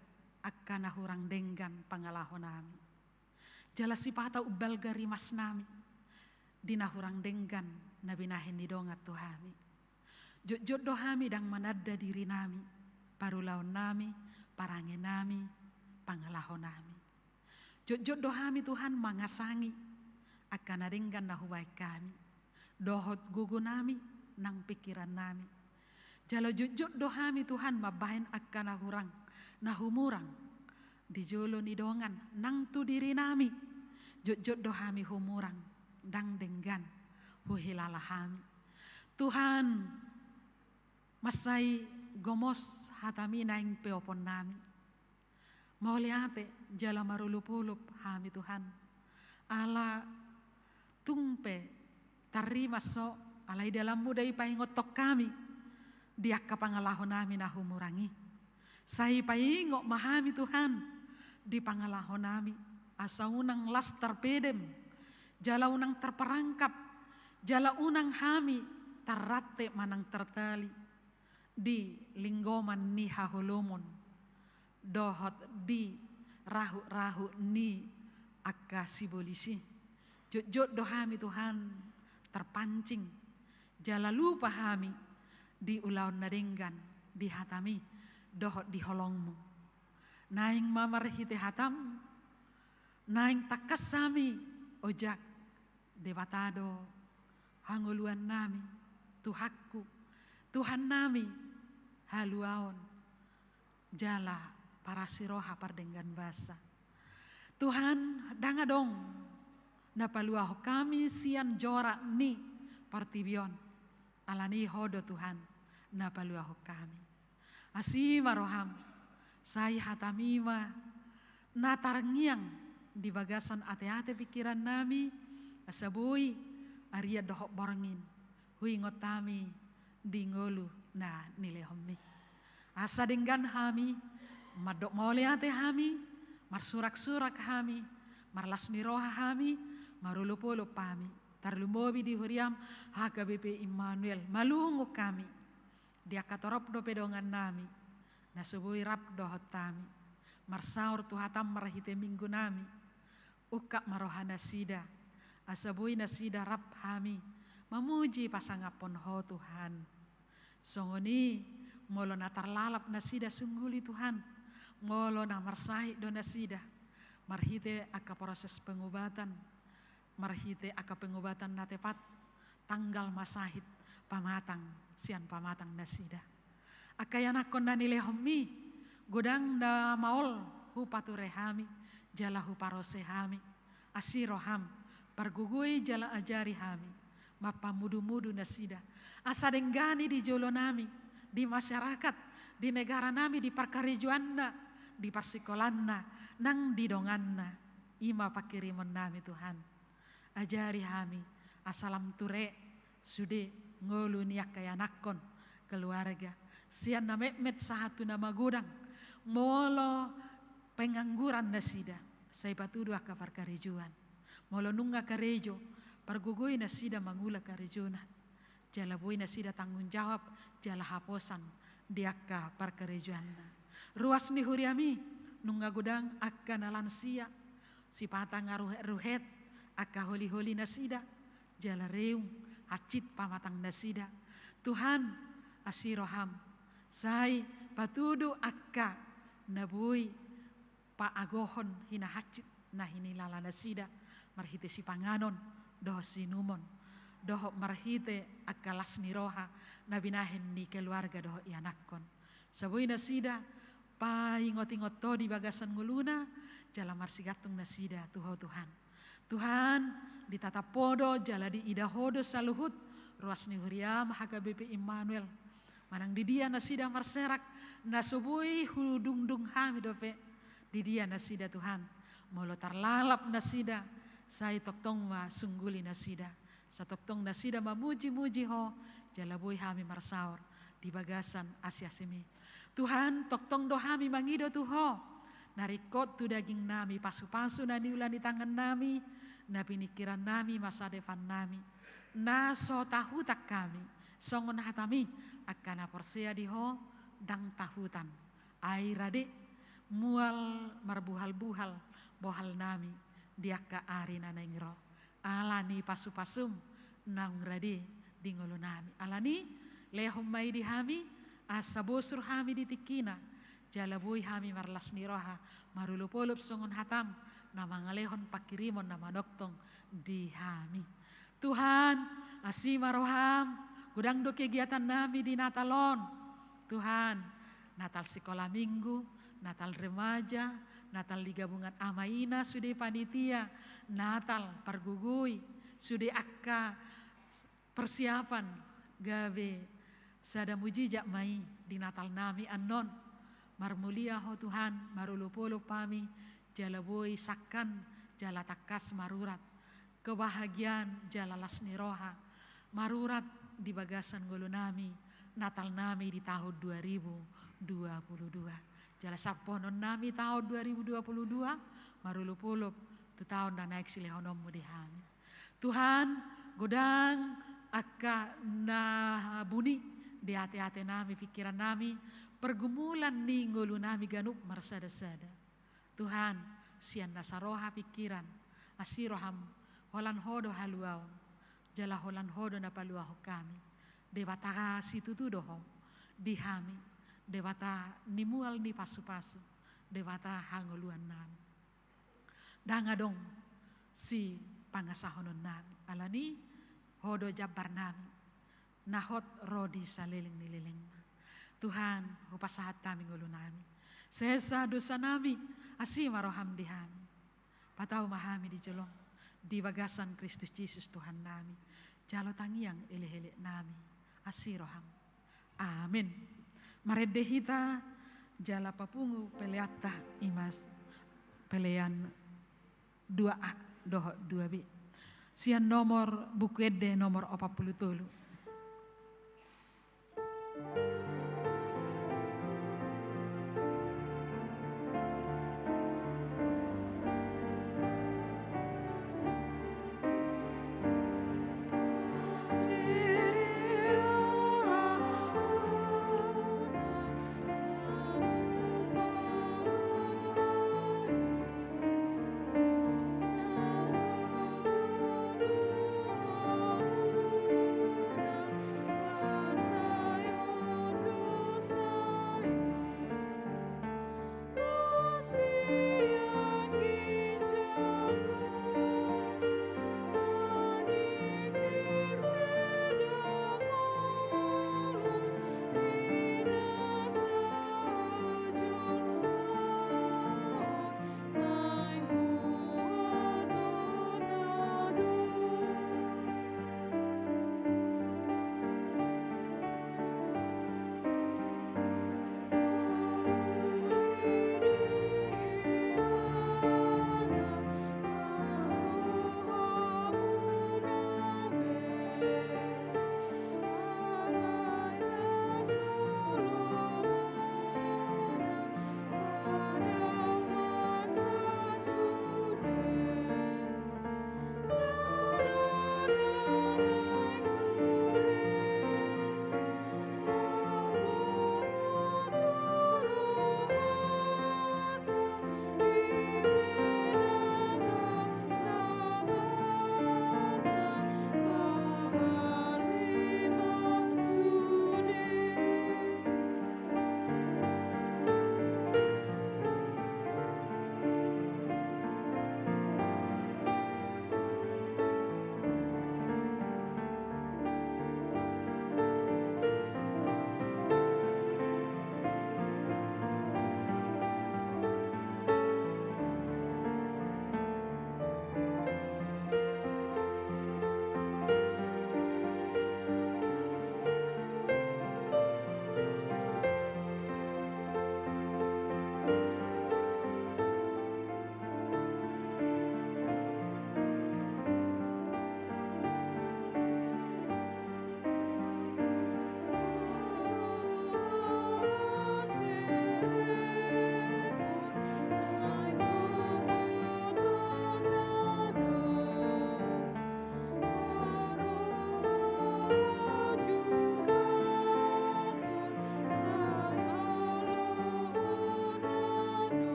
angka na hurang denggan pangalahonami. Jala sipata umbalga rimasnami di na hurang denggan na binahen ni dongan tu hami. Jotjot do hami ndang mananda dirinami, parulaonnami, parangenami, pangalahonami. Jotjot do hami Tuhan mangasangi angka na denggan na hubahen hami. Dohot gogonami nang pingkirannami. Jala jotjot do hami Tuhan mambahen angka na hurang, na humurang di jolo ni dongan nang tu dirinami. Jotjot do hami humurang, ndang denggan huhilala hami. Tuhan, mansai gomos hatami naeng peoponnami. Mauliate jala marolopolop hami Tuhan. Ala tung pe tarrimas Ho, alai dalanmu do i paingothon hami di angka pangalahonami na humurang i. Sai paingot ma hami Tuhan di pangalahonami, asa unang las tarpedem, jala unang tarperangkap, jala unang hami tarrante manang tartali di linggoman ni haholomon, dohot di rahut-rahut ni angka sibolis i. Jotjot do hami Tuhan tarpancing, jala lupa hami di ulaon na denggan di hatami, dohot di holongmu. Naeng ma marhite hatam, naeng tangkas hami ojak, Debata do hangoluannami, Tuhanku, Tuhannami, haluaon, jala parasi roha pardenggan basa. Tuhan, ndang adong na paluahon hami sian jorak ni portibi on. Alani Ho do Tuhan na paluahon hami. Asi ma roham, sai hatami ma na tarngiang di bagasan ateate pingkiran nami, asa boi arian dohot borngin huingot hami di ngolu na nilehonmi. Asa denggan hami, mandok mauliate hami, marsuraksurak hami, marlas ni roha hami, marolopolop hami, tarlumobi di huriam H K B P Immanuel, malungun hami. Di angka torop dope dongan nami na so boi rap dohot hami marsaor tu hatam marhite minggu nami. Ungkap ma roha nasida, asa boi nasida rap hami mamuji pasangaphon Ho Tuhan. Songon i, molo na tarlalap nasida sungguli Tuhan, molo na marsahit do nasida marhite angka proses pengobatan, marhite angka pengobatan na tepat, tanggal masahit pamatang sian pamatang nasida. Angka ianakhon na nilehonmi, godang na maol hupature hami jala huparose hami. Asi roham, pargogoi jala ajari hami mampamudumudu nasida, asa denggan i di jolo nami, di masyarakat, di negara nami, di parkarejoanna, di parsikolaanna, nang di donganna. I ma pangkirimon nami Tuhan. Ajari hami asa lam ture sude ngolu ni angka ianakhon, keluarga, sian na metmet sahat tu na magodang. Molo pengangguran nasida, sai patudu angka parkarejoan. Molo nunga karejo, pargogoi nasida mangula karejona, jala boi nasida tanggung jawab jala haposan di angka parkarejoanna. Ruas ni huriami, nunga godang angka na lansia, sipata nga ruhetruhet angka holiholi nasida, jala reung hansit pamatang nasida. Tuhan, asi roham, sai patudu angka na boi paagohon hinahansit na hinilala nasida marhite sipanganon dohot siinumon, dohot marhite angka las ni roha na binahen ni keluarga dohot ianakhon. Asa boi nasida paingotingot Ho di bagasan ngoluna, jala marsigantung nasida tu Ho Tuhan. Tuhan, ditatap Ho do jala diida Ho do saluhut ruas ni huriam H K B P Immanuel. Manang di dia nasida marserak, na so boi hudungdung hami dope di dia nasida Tuhan. Molo tarlalap nasida, sai tongtong ma sungguli nasida. Asa tongtong nasida mamujimuji Ho, jala boi hami marsaor di bagasan asiasimi. Tuhan, tongtong do hami mangido tu Ho, na ringkot tu daging nami pasupasu na niula ni tangan nami, na piningkiran nami masa depan nami, na so tahutan hami, songon hatami, angka na porsea di Ho, ndang tahutan. Ai rade, mual marbuhalbuhal bohal nami di angka ari na naeng ro. Ala ni pasupasum naung rade di ngolu nami. Alani, lehon ma i di hami, asa bosur hami di tingkina, jala boi hami marlas ni roha, marolopolop songon hatam, na mangalehon pangkirimon na manongtong di hami. Tuhan, asi ma roham, godang do kegiatan nami di Natal on. Tuhan, Natal sikola minggu, Natal remaja, Natal di gabungan ama ina sude panitia, Natal pargogoi, sude angka persiapan, gabe sada mujijat ma i di Natal nami annon. Marmulia Ho Tuhan, marolopolop hami, jala boi sangkan jala tangkas marurat kebahagiaan jala las ni roha marurat di bagasan ngolu nami, Natal nami di tahun dua ribu dua puluh dua. Jala samponon nami tahun dua ribu dua puluh dua, marolopolop tu taon na naeng silehononmu di hami. Tuhan, godang angka na buni di ateate nami, pingkiran nami, pergumulan ni ngolu nami ganup marsadasada. Tuhan, sian na saroha pingkiran, asi roham, holan Ho do haluaon, jala holan Ho do na paluahon hami. Debata situtu do Ho di hami, Debata ni mual ni pasupasu, Debata hangoluan nami. Ndang adong sipangasahonon nami, alani Ho do jambar nami, na hot ro di saleleng ni lelengna. Tuhan, hupasahat hami ngolu nami, sesa dosa nami, asi ma roham di hami. Patau ma hami di jolom, di bagasan Kristus Jesus Tuhan nami, jalo tangiang elek-elek nami, asi roham. Amen. Marende hita jala papungu peleanta, i ma pelean dua A dohot dua B. Sian nomor Buku Ende nomor opat pulu tolu.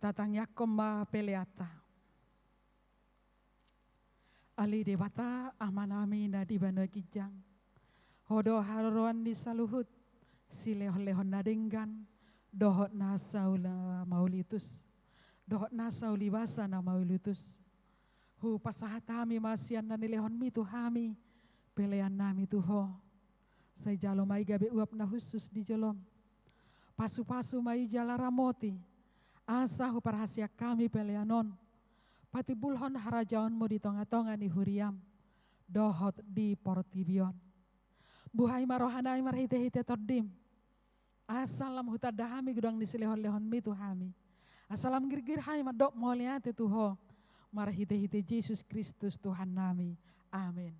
Tatangiangkon ma peleanta. Ale Debata, Amanami na di banua ginjang, Ho do haroroan ni saluhut silehonlehon na denggan dohot na saula mauliutus, dohot na saulibasa na mauliutus. Hupasahat hami ma sian na nilehonmi tu hami peleannami tu Ho. Sai jalo ma i gabe uap na hushus di jolom. Pasupasu ma i jala ramoti, asa huparhaseang hami pelean on patimbulhon harajaonmu di tongatonga ni huriam dohot di portibi on. Buhai ma rohanami marhitehite Tondim, asa lam hutanda hami godang ni silehonlehonmi tu hami, asa lam girgir hami mandok mauliate tu Ho marhitehite Jesus Kristus Tuhannami. Amen.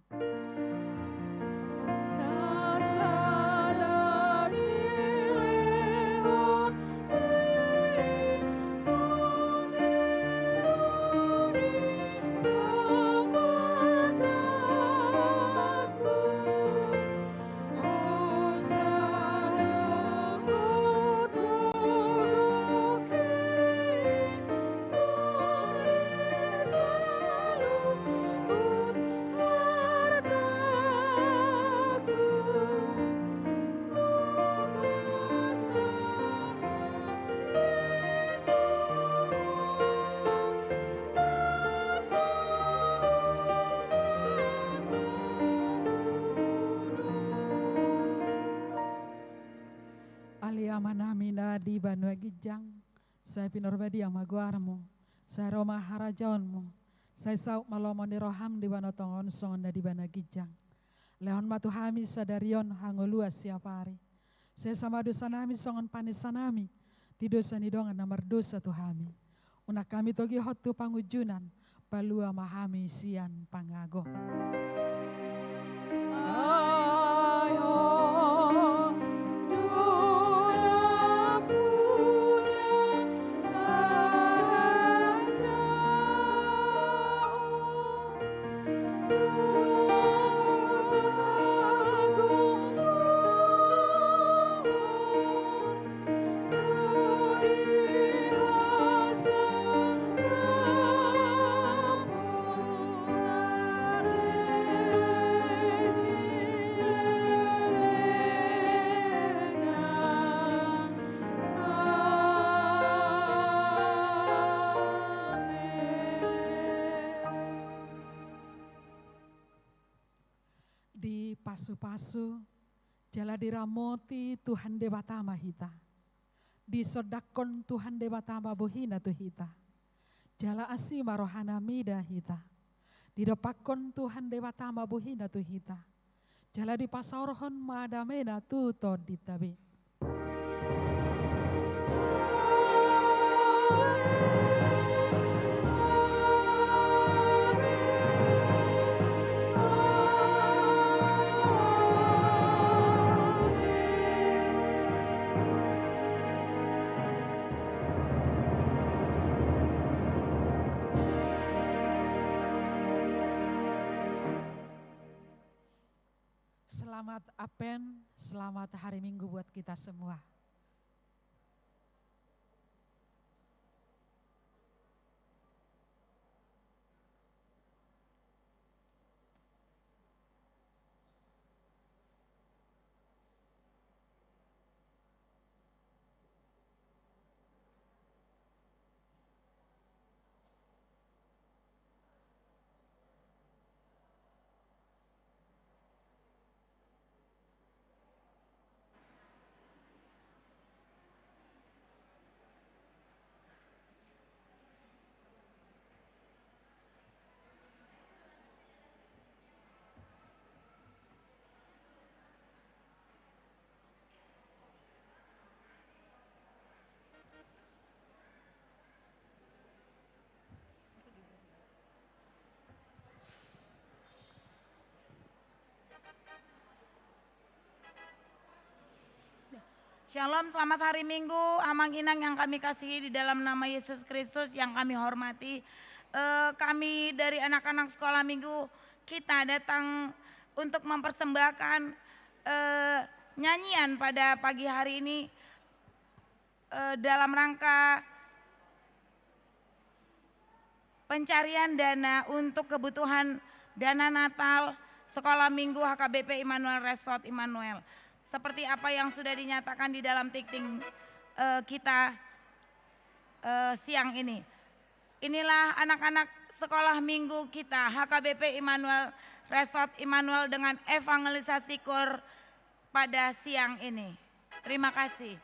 Ale Amanami na di banua ginjang, sai pinarbadia ma goarmu, sai ro ma harajaonmu, sai saut ma lomo ni roham di banua tonga on songon na di banua ginjang. Lehon ma tu hami sadari on hangoluan siapari. Sesa ma dosanami songon panesanami di dosa ni dongan na mardosa tu hami. Unang hami togihon tu pangunjunan, palua ma hami sian pangago. Dipasupasu jala diramoti Tuhan Debata ma hita. Disondangkon Tuhan Debata ma bohina tu hita, jala asi ma rohana mida hita. Didompakkon Tuhan Debata ma bohina tu hita, jala dipasaorhon ma damena tu tondinta be. Selamat Advent, selamat hari Minggu buat kita semua. Shalom, selamat hari Minggu, Amang Inang yang kami kasihi di dalam nama Yesus Kristus yang kami hormati. Eh, kami dari anak-anak sekolah minggu, kita datang untuk mempersembahkan, eh, nyanyian pada pagi hari ini, eh, dalam rangka Pencarian dana untuk kebutuhan dana Natal Sekolah Minggu H K B P Immanuel Resort Immanuel. Seperti apa yang sudah dinyatakan di dalam tikting, eh, kita, eh, siang ini. Inilah anak-anak sekolah minggu kita, H K B P Immanuel Resort Immanuel dengan evangelisasi koor pada siang ini. Terima kasih.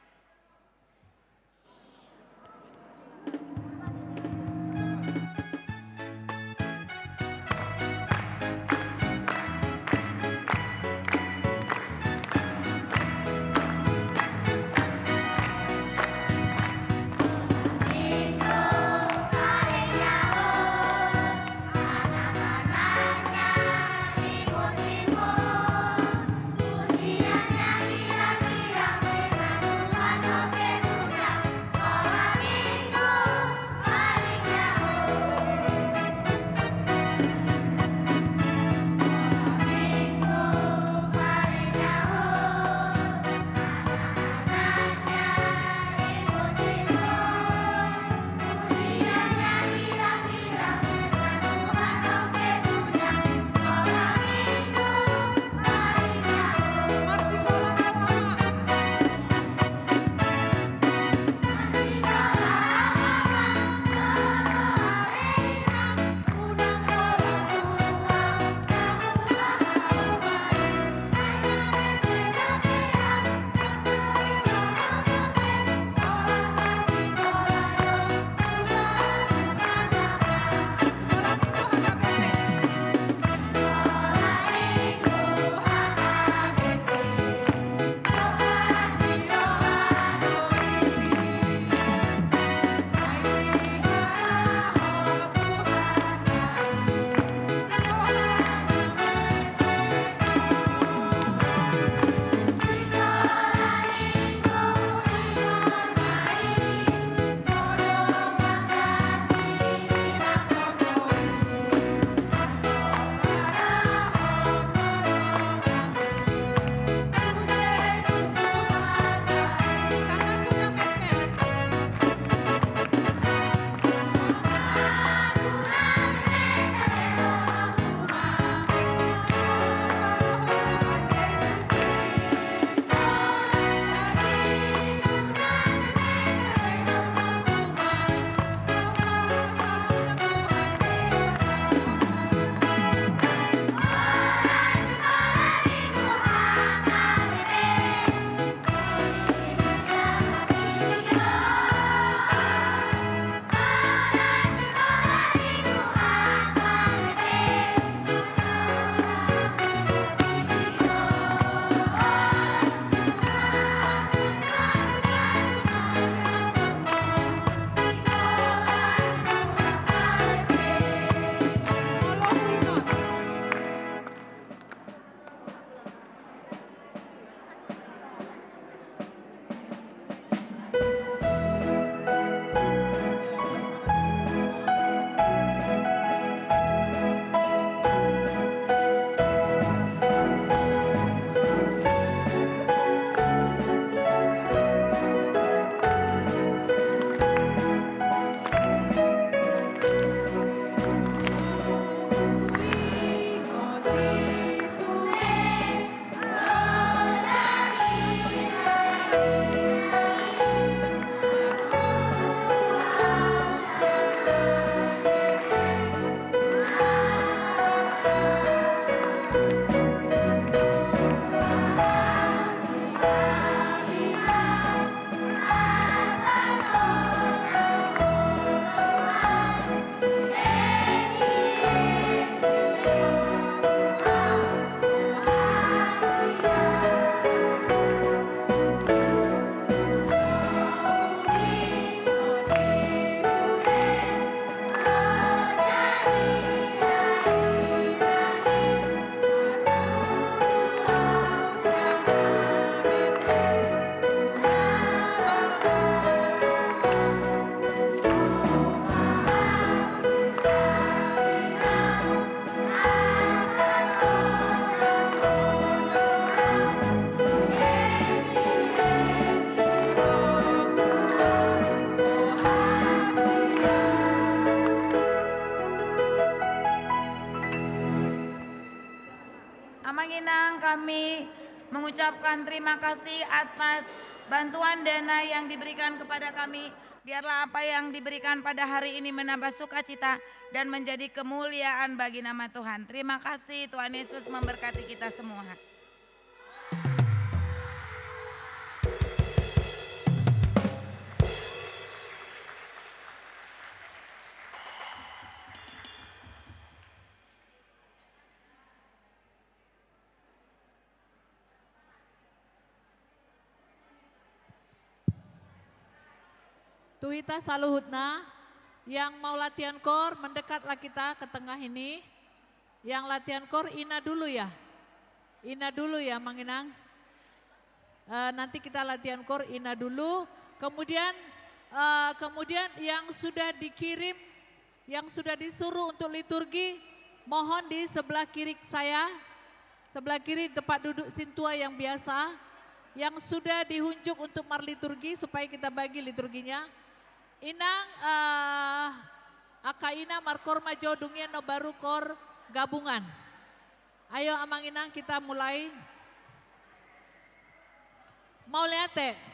Tuhan, terima kasih atas bantuan dana yang diberikan kepada kami. Biarlah apa yang diberikan pada hari ini menambah sukacita dan menjadi kemuliaan bagi nama Tuhan. Terima kasih, Tuhan Yesus memberkati kita semua. Tu hita saluhutna, yang mau latihan koor, mendekatlah kita ke tengah ini. Yang latihan koor, ina dulu ya. Ina dulu ya, Amang Inang. Eh, nanti kita latihan koor, ina dulu. Kemudian, eh, kemudian yang sudah dikirim, yang sudah disuruh untuk liturgi, mohon di sebelah kiri saya, sebelah kiri tempat duduk sintua yang biasa, yang sudah dihunjuk untuk marliturgi, supaya kita bagi liturginya. Inang, eh, angka ina markoor ma jo, dung i nobaru koor gabungan. Ayo, Amang Inang, kita mulai. Mauliate.